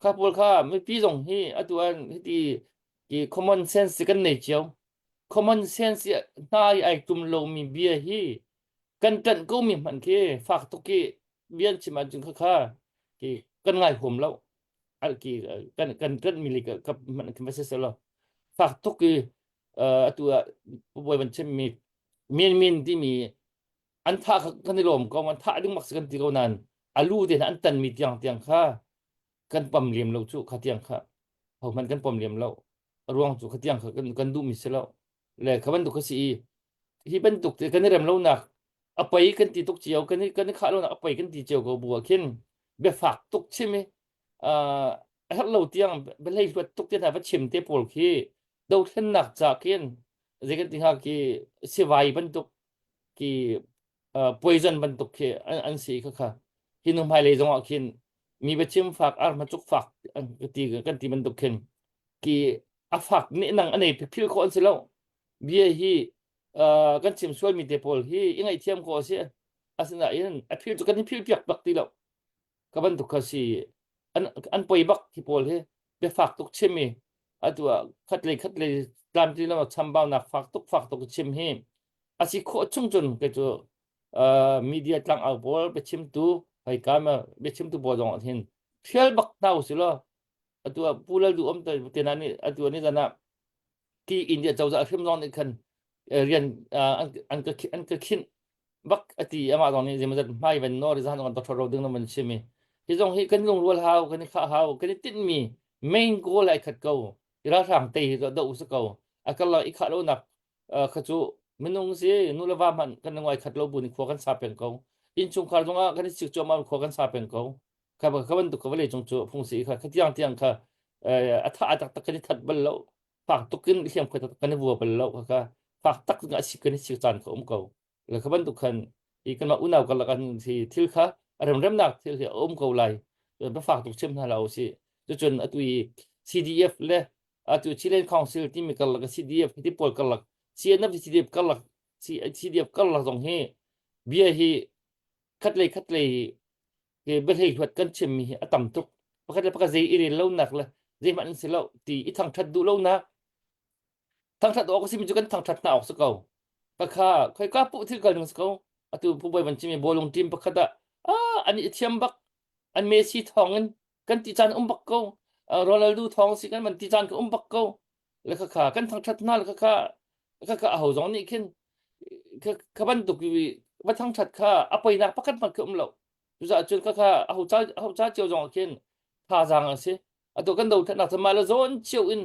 Kha pawl kha mipi zong hi atu an hiti ki common sense kan nei cio. Common sense i hna i ai tum lomi bia hi kan ṭanh ko mi hmanh khi fak tuk i bia an chim ahcun khakha ki kan ngai huam lo. Al ki kan kan ṭanh mi li ka ka hmanh khi va si selaw fak tuk i atu ah Pu Bawi van chimmi min min timi an thah kha kan i lawm ko an thah ding mak si kan ti ko nain a lu te hna an tanmi tiang tiang kha kan pam liam lo cu kha tiang kha hohmanh kan pom liam lo a ruang cu kha tiang kha kan, kan duhmi si lo le kha bantuk kha si i hi bantuk te kan i rem lonak a pei kan ti tuk cio kan i kan i khah lonak a pei kan ti cio ko bu ah khin biafak tuk chim i a herh lo tiang biahlei hluat tuk te hna va chim te pawl khi dothlennak ca khin zei kan ti hnga khi sivai bantuk ki poison bantuk khi an, an si kha kha hi nu hmailei zong ah khin mi biachim fak ar hmacuk fak an ti kan ti bantuk khin ki a fak nih nang anei phil khawh an si lo bia hi kan chim sual mi te pawl hi i ngaihthiam khawh a si asinain a phil cu kan i phil piak bak ti lo ka bantuk kha si an an poi bak hi pawl hi biafak tuk chim i atu ah khatlei khatlei tlamtli lo chambaunak fak tuk fak tuk chim hi a si khawh chung cun kei cu media tlang au pawl biachimtu hoi ka ma biachimtu pawl zong ah hin thial bak hna usih law atu ah Pu Lal Duh Om te na nih atu ni zan ah ki India cozah hrim zong nih khan rian an an ka an ka khinh. Bak ati amah zong nih zeimawzat hmai van nawr i zahan zong doctor ro ding na van chim i hi zong hi kan lungrual hau kan i khah hau kan i tinhmi main goal ai khat ko i ralhrang tei hi do si ko a karlak i khah lonak kha cu minung si nu le va hmanh kan ngai khat lo bu ni khua kan sa peng ko innchungkhar zongah kan i sik cuahmah khua kan sa peng ko kha kha bantuk ka vawlei cung cu phung si kha kha tiang tiang kha a tha taktak kan i that bal lo fak tuk in hliam khoi taktak kan i vua bal lo kha kha fak tak a si kan i sik caan kha um ko le kha bantuk khan i kanmah unau karlak an si thil kha a remremnak thil hi a um ko lai biafak tuk chim hna lo si cucun atu i CDF le atu Chilean Council timi karlak CDF hi ti pawl karlak CNF CDF karlak CDF karlak zong hi bia hi khatlei khatlei ke biahlei hluat kan chimmi hi a tam tuk pakhat le pakhat zei i rel lonak le zeihmanh an si lo ti i thangthat duh lonak thangthat awk a simi cu kan thangthat hna awk si ko pakha khoika puh thil kal ning si ko atu pu bawi van chimi bawlung team pakhat ah ah an i thiam bak an Messi thawng in kan ti caan um bak ko Ronaldo thawng si kan van ti caan ka um bak ko le kha kha kan thangthat hna le kha kha kha kha aho zong nih khin kha bantuk va thangthat kha a poinak pakhat hmanh khi um lo cucaah cun kha kha aho ca aho ca cio zong ah khin thazaang a si atu kan dothlatnak cu mah le zawn cio in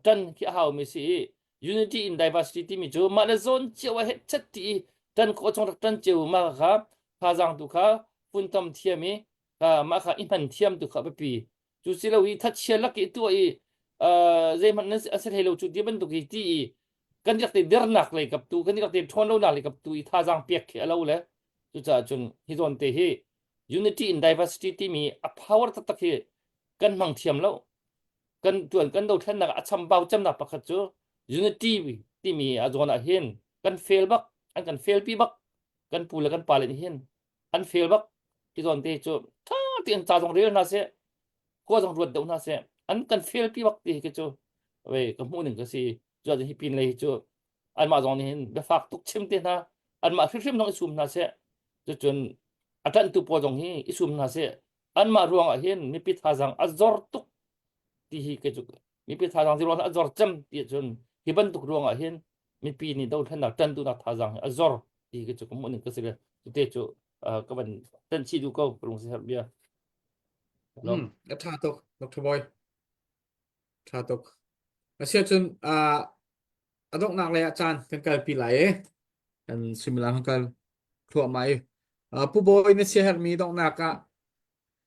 ṭan khi a haumi si i unity in diversity timi cu mah le zawn cio a het chet ti i ṭan khawh chung rak ṭan cio mah kha thazaang tu kha funtom thiam i mah kha i hman thiam tu kha biapi cu si lo i thachia lak i tuah i zeihmanh nan a si hlei lo cu ti bantuk hi ti i kan rak te dernak lei kap tu kan rak te ṭhawn lonak lei kap tu i thazaang pek khi a lo le cucaah cun hi zawn te hi unity in diversity timi a power taktak hi kan hmang thiam lo kan tuan kan dothlennak a chambau cemnak pakhat cu unity timi a zawn ah hin kan fail bak an kan fail pi bak kan pu le kan pa le nih hin an fail bak hi zawn te cu tha tein ca zong rel hna seh khua zong ruat deuh hna seh an kan fail pi bak ti hi cu we ka hmuh ning ka si cu hi pin lei hi cu anmah zong nih hin biafak tuk chim te hna anmah hrimhrim zong i sum hna seh cucun a ṭanhtu pawl zong hi i sum hna seh anmah ruangah hin mipi thazaang a zor tuk ti hi kei cu mipi thazaang zi ruangah a zor cem ti ahcun hi bantuk ruangah hin mipi nih dothlennak ṭantunak thazaang hi a zor ti hi cu ka hmuh ning ka si le cute cu ka van tan chih duh ko ka lung si herh bia. Hmm, a ṭha tuk, Dr. Boy. Ṭha tuk. Asiahcun a donghnak lei ah caan kan kalpi lai i kan suimilam kan kal thluahmah i Pu Bawi na siaherhmi donghnak ah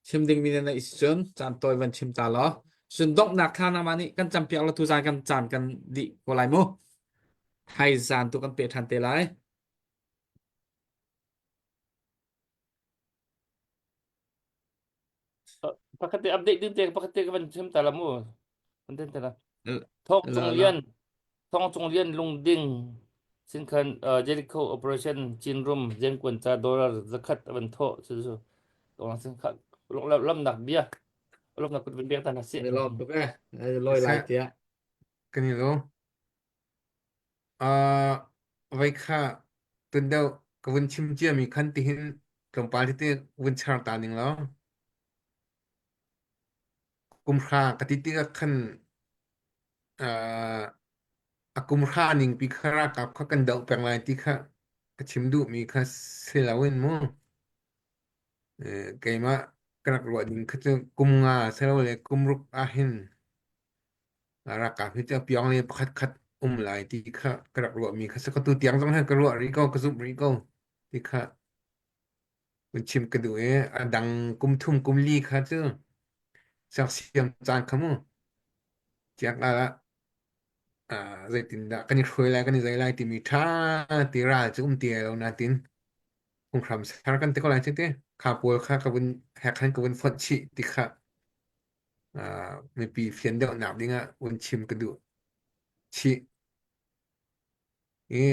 chim dingmi na neih si cun caan tawi van chim ta law cun donghnak thla nangmah nih kan campiak lo tu zan kan caan kan dih ko lai mu thai zan tu kan pe ṭhan te lai Pakhat te update ding te pakhat te ka van chim ta la mu. Van ten ta la. Thawng La Cung la Lian Thawng Cung Lian Lungding Sinkhan uh, Jericho Operation Chinrum Zengkuan ca dollar zakhat van thawh cu cu tawng sin kha lomnak bia lomnak kut van biak ta na si. Ni lawm tuk eh. Loi lai tiah. Kan i lo. Uh, vai kha tun deuh ka vun chim ciami khan tihin tlawmpal tete vun char ta ning law kum hra ka ti tikah khan uh, a kum hra ning pi kha ralkap kha kan doh peng lai ti kha ka chim duhmi kha si loin mu Eh, keimah ka rak ruah ding kha cu kum nga silole kum ruk ahhin Ralkap hi cu piang le pakhat khat um lai ti kha ka rak ruahmi kha si ka tu tiang zong hin ka ruah rih ko ka zumh rih ko ti kha kun chim ka duh i a dang kum thum kum li kha cu siangsiam caan kha mu tiang ah ah zeitindah kan i hruai lai kan i zai lai timi ṭha ti ral cu um ti lo natin phunghram ser kan ti ko lai cu ti kha pawl kha ka vun hek khan ka vun fonh chih ti kha mipi fian deuhnak dingah un chim ka duh chih. I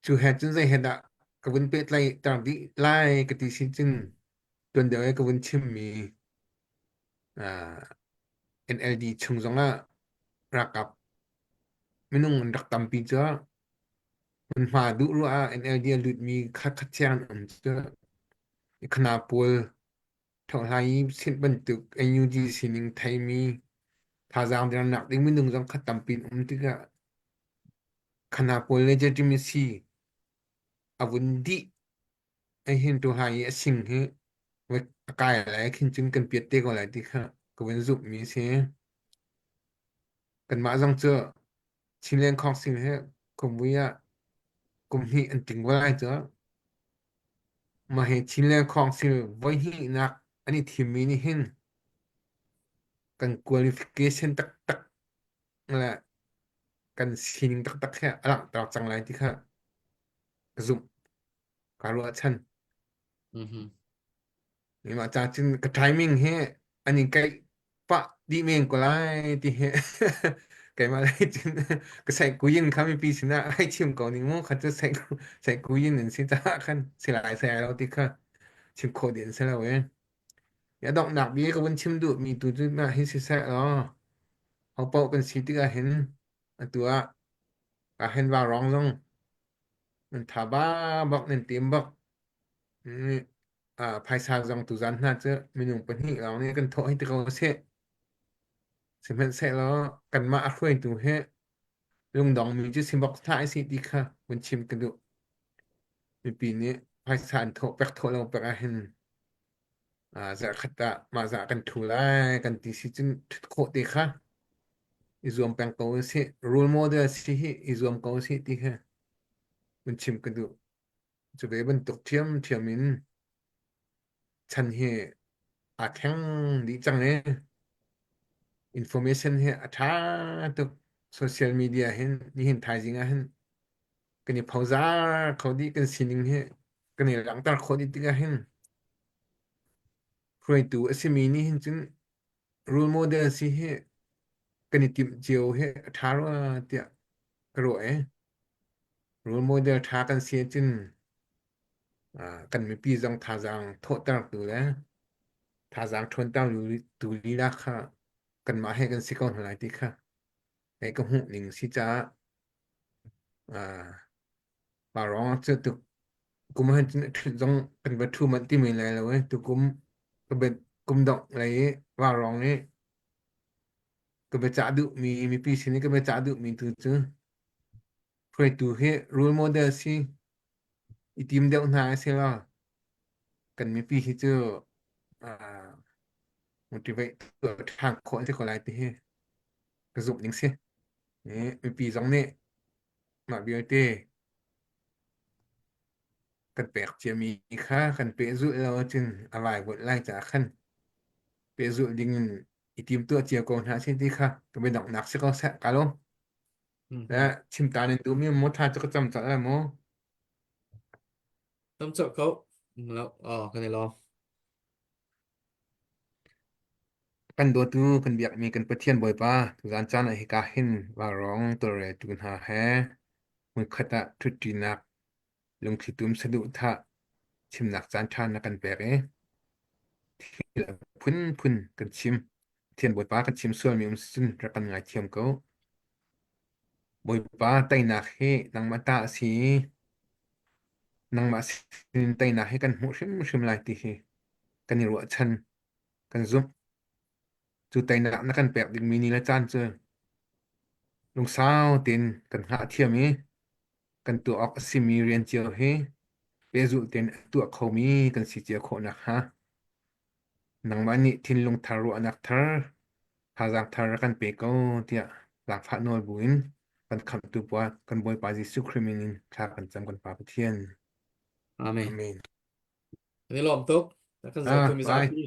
cu he cun zei he dah ka vun pehtlaih ter dih lai ka ti si cun tuan deuh i ka vun chimmi NLD chung zongah ralkap minung an rak tampi cu hmunhma duh ruah ah NLD a lutmi kha khat siang an um cu khana pawl Thawnghlai i sinh bantuk NUG sining theimi thazaang dernak ding minung zong kha tampi an um tikah khana pawl legitimacy a vun dih ai hin tu hai i a sing hi a kai lai khin cun kan piat te ko lai ti kha ka vun zumh mi si. Kanmah zong cu Chinland Council he kumvui ah kum hnih an ting lai cu. Mah hi Chinland Council voihnihnak an i thimmi nih hin kan qualification taktak le kan sining taktak he a langhter cang lai ti kha ka zumh. Kaa ruahchan. Mhm. Mah ca cun ka timing hi an in kaih pah dih men ko lai ti hi keimah lei cun ka saihkuyin kha mipi sinah ai chim ko ning mu kha cu saihkuyin an si caah khan si lai sai lo ti kha chim khawh ding si lo e. Ya donghnak bi ka vun chim duh mi tu cu mah hi siseh law ho paoh kan si tikah hin atu ah ah hin va rong zong nan tha ba bak nan tim bak phaisa zong tuzan hna cu minung pahnih lawng nih kan thawh hi ti ko seh. Sihmanhsehlaw kanmah a hruaitu hi lungdongmi cu si bak hlah sih ti kha vun chim ka duh. Mipi nih phaisa an thawh pek thawh lo pek ahhin zarhkhat ah mah zah kan thu lai kan ti si cun ṭhut khawh te kha i zuam peng ko usih. Role model si hi i zuam ko usih ti kha vun chim ka duh. Cu ve bantuk ṭhiamṭhiam in chan hi aa thleng dih cang i information hi a ṭha tuk. Social media hin nihin thaizing ah hin kan i phozar kho dih kan sining hi kan i langhter khawh dih tikah hin hruaitu a simi nih hin cun role model si hi kan i timh cio hi a ṭha rua tiah ka ruah i Role model ṭha kan si ahcun kan mipi zong thazaang thawhtertu le thazaang ṭhawnter tu lila kha kanmah he kan si ko hna lai ti kha hei ka hmuh ning si caah pa ruang cu tuk kum han cun ṭhut zong kan va ṭhu manh ti men lai lo eh tukum ka bet kum dongh lei i vaurawng i ka biacah duhmi mipi sin i ka biacah duhmi tu cu Hruaitu hi role model si i tim deuh hna a si law kan mipi hi cu uh, motivate tuah ṭhan khawh an si ko lai ti hi ka zumh ning si. Eh, mipi zong nih mah vialte kan pek ciami kha kan pehzulh lo ahcun a vaivuanh lai caah khan pehzulh ding in i timtuah cia ko hna si ti kha ka biadonghnak si ko seh ka lawm. Mhm. Chim ta nan duhmi maw thla cu ka cam cang lai maw? Tam cawk ko. Lo, oh, kan i lawm. Kan dawtu kan biakmi kan Pathian Bawipa tuzaan caan ah hika hin vaurawng tawlreltu hna he hmunkhat ah ṭhutṭinak lungthlitum saduhthah chimnak caanṭha na kan pek i thil a phunphun kan chim. Pathian Bawipa kan chim sualmi um cun rak kan ngaithiam ko. Bawipa teinak hi nangmah ta a si i nangmah sinin teinak hi kan hmuh hrimhrim lai ti hi kan i ruahchan, kan zumh. Cu teinak na kan pek dingmi ni le caan cu lungsau tein kan hngah thiam i kan tuah awk a simi rian cio hi pehzulh tein a tuah khomi kan si cio khawh nakhnga nangmah nih thinlung thar ruahnak thar thazaang thar kan pe ko tiah zaangfah nawl buin kan khamhtu pa kan Bawipa Jesuh Khrih min in thla kan cam kan Pa Pathian. Amen. Amen. Kan i lawm tuk. Kan Ah, zohtu bye. mizapi.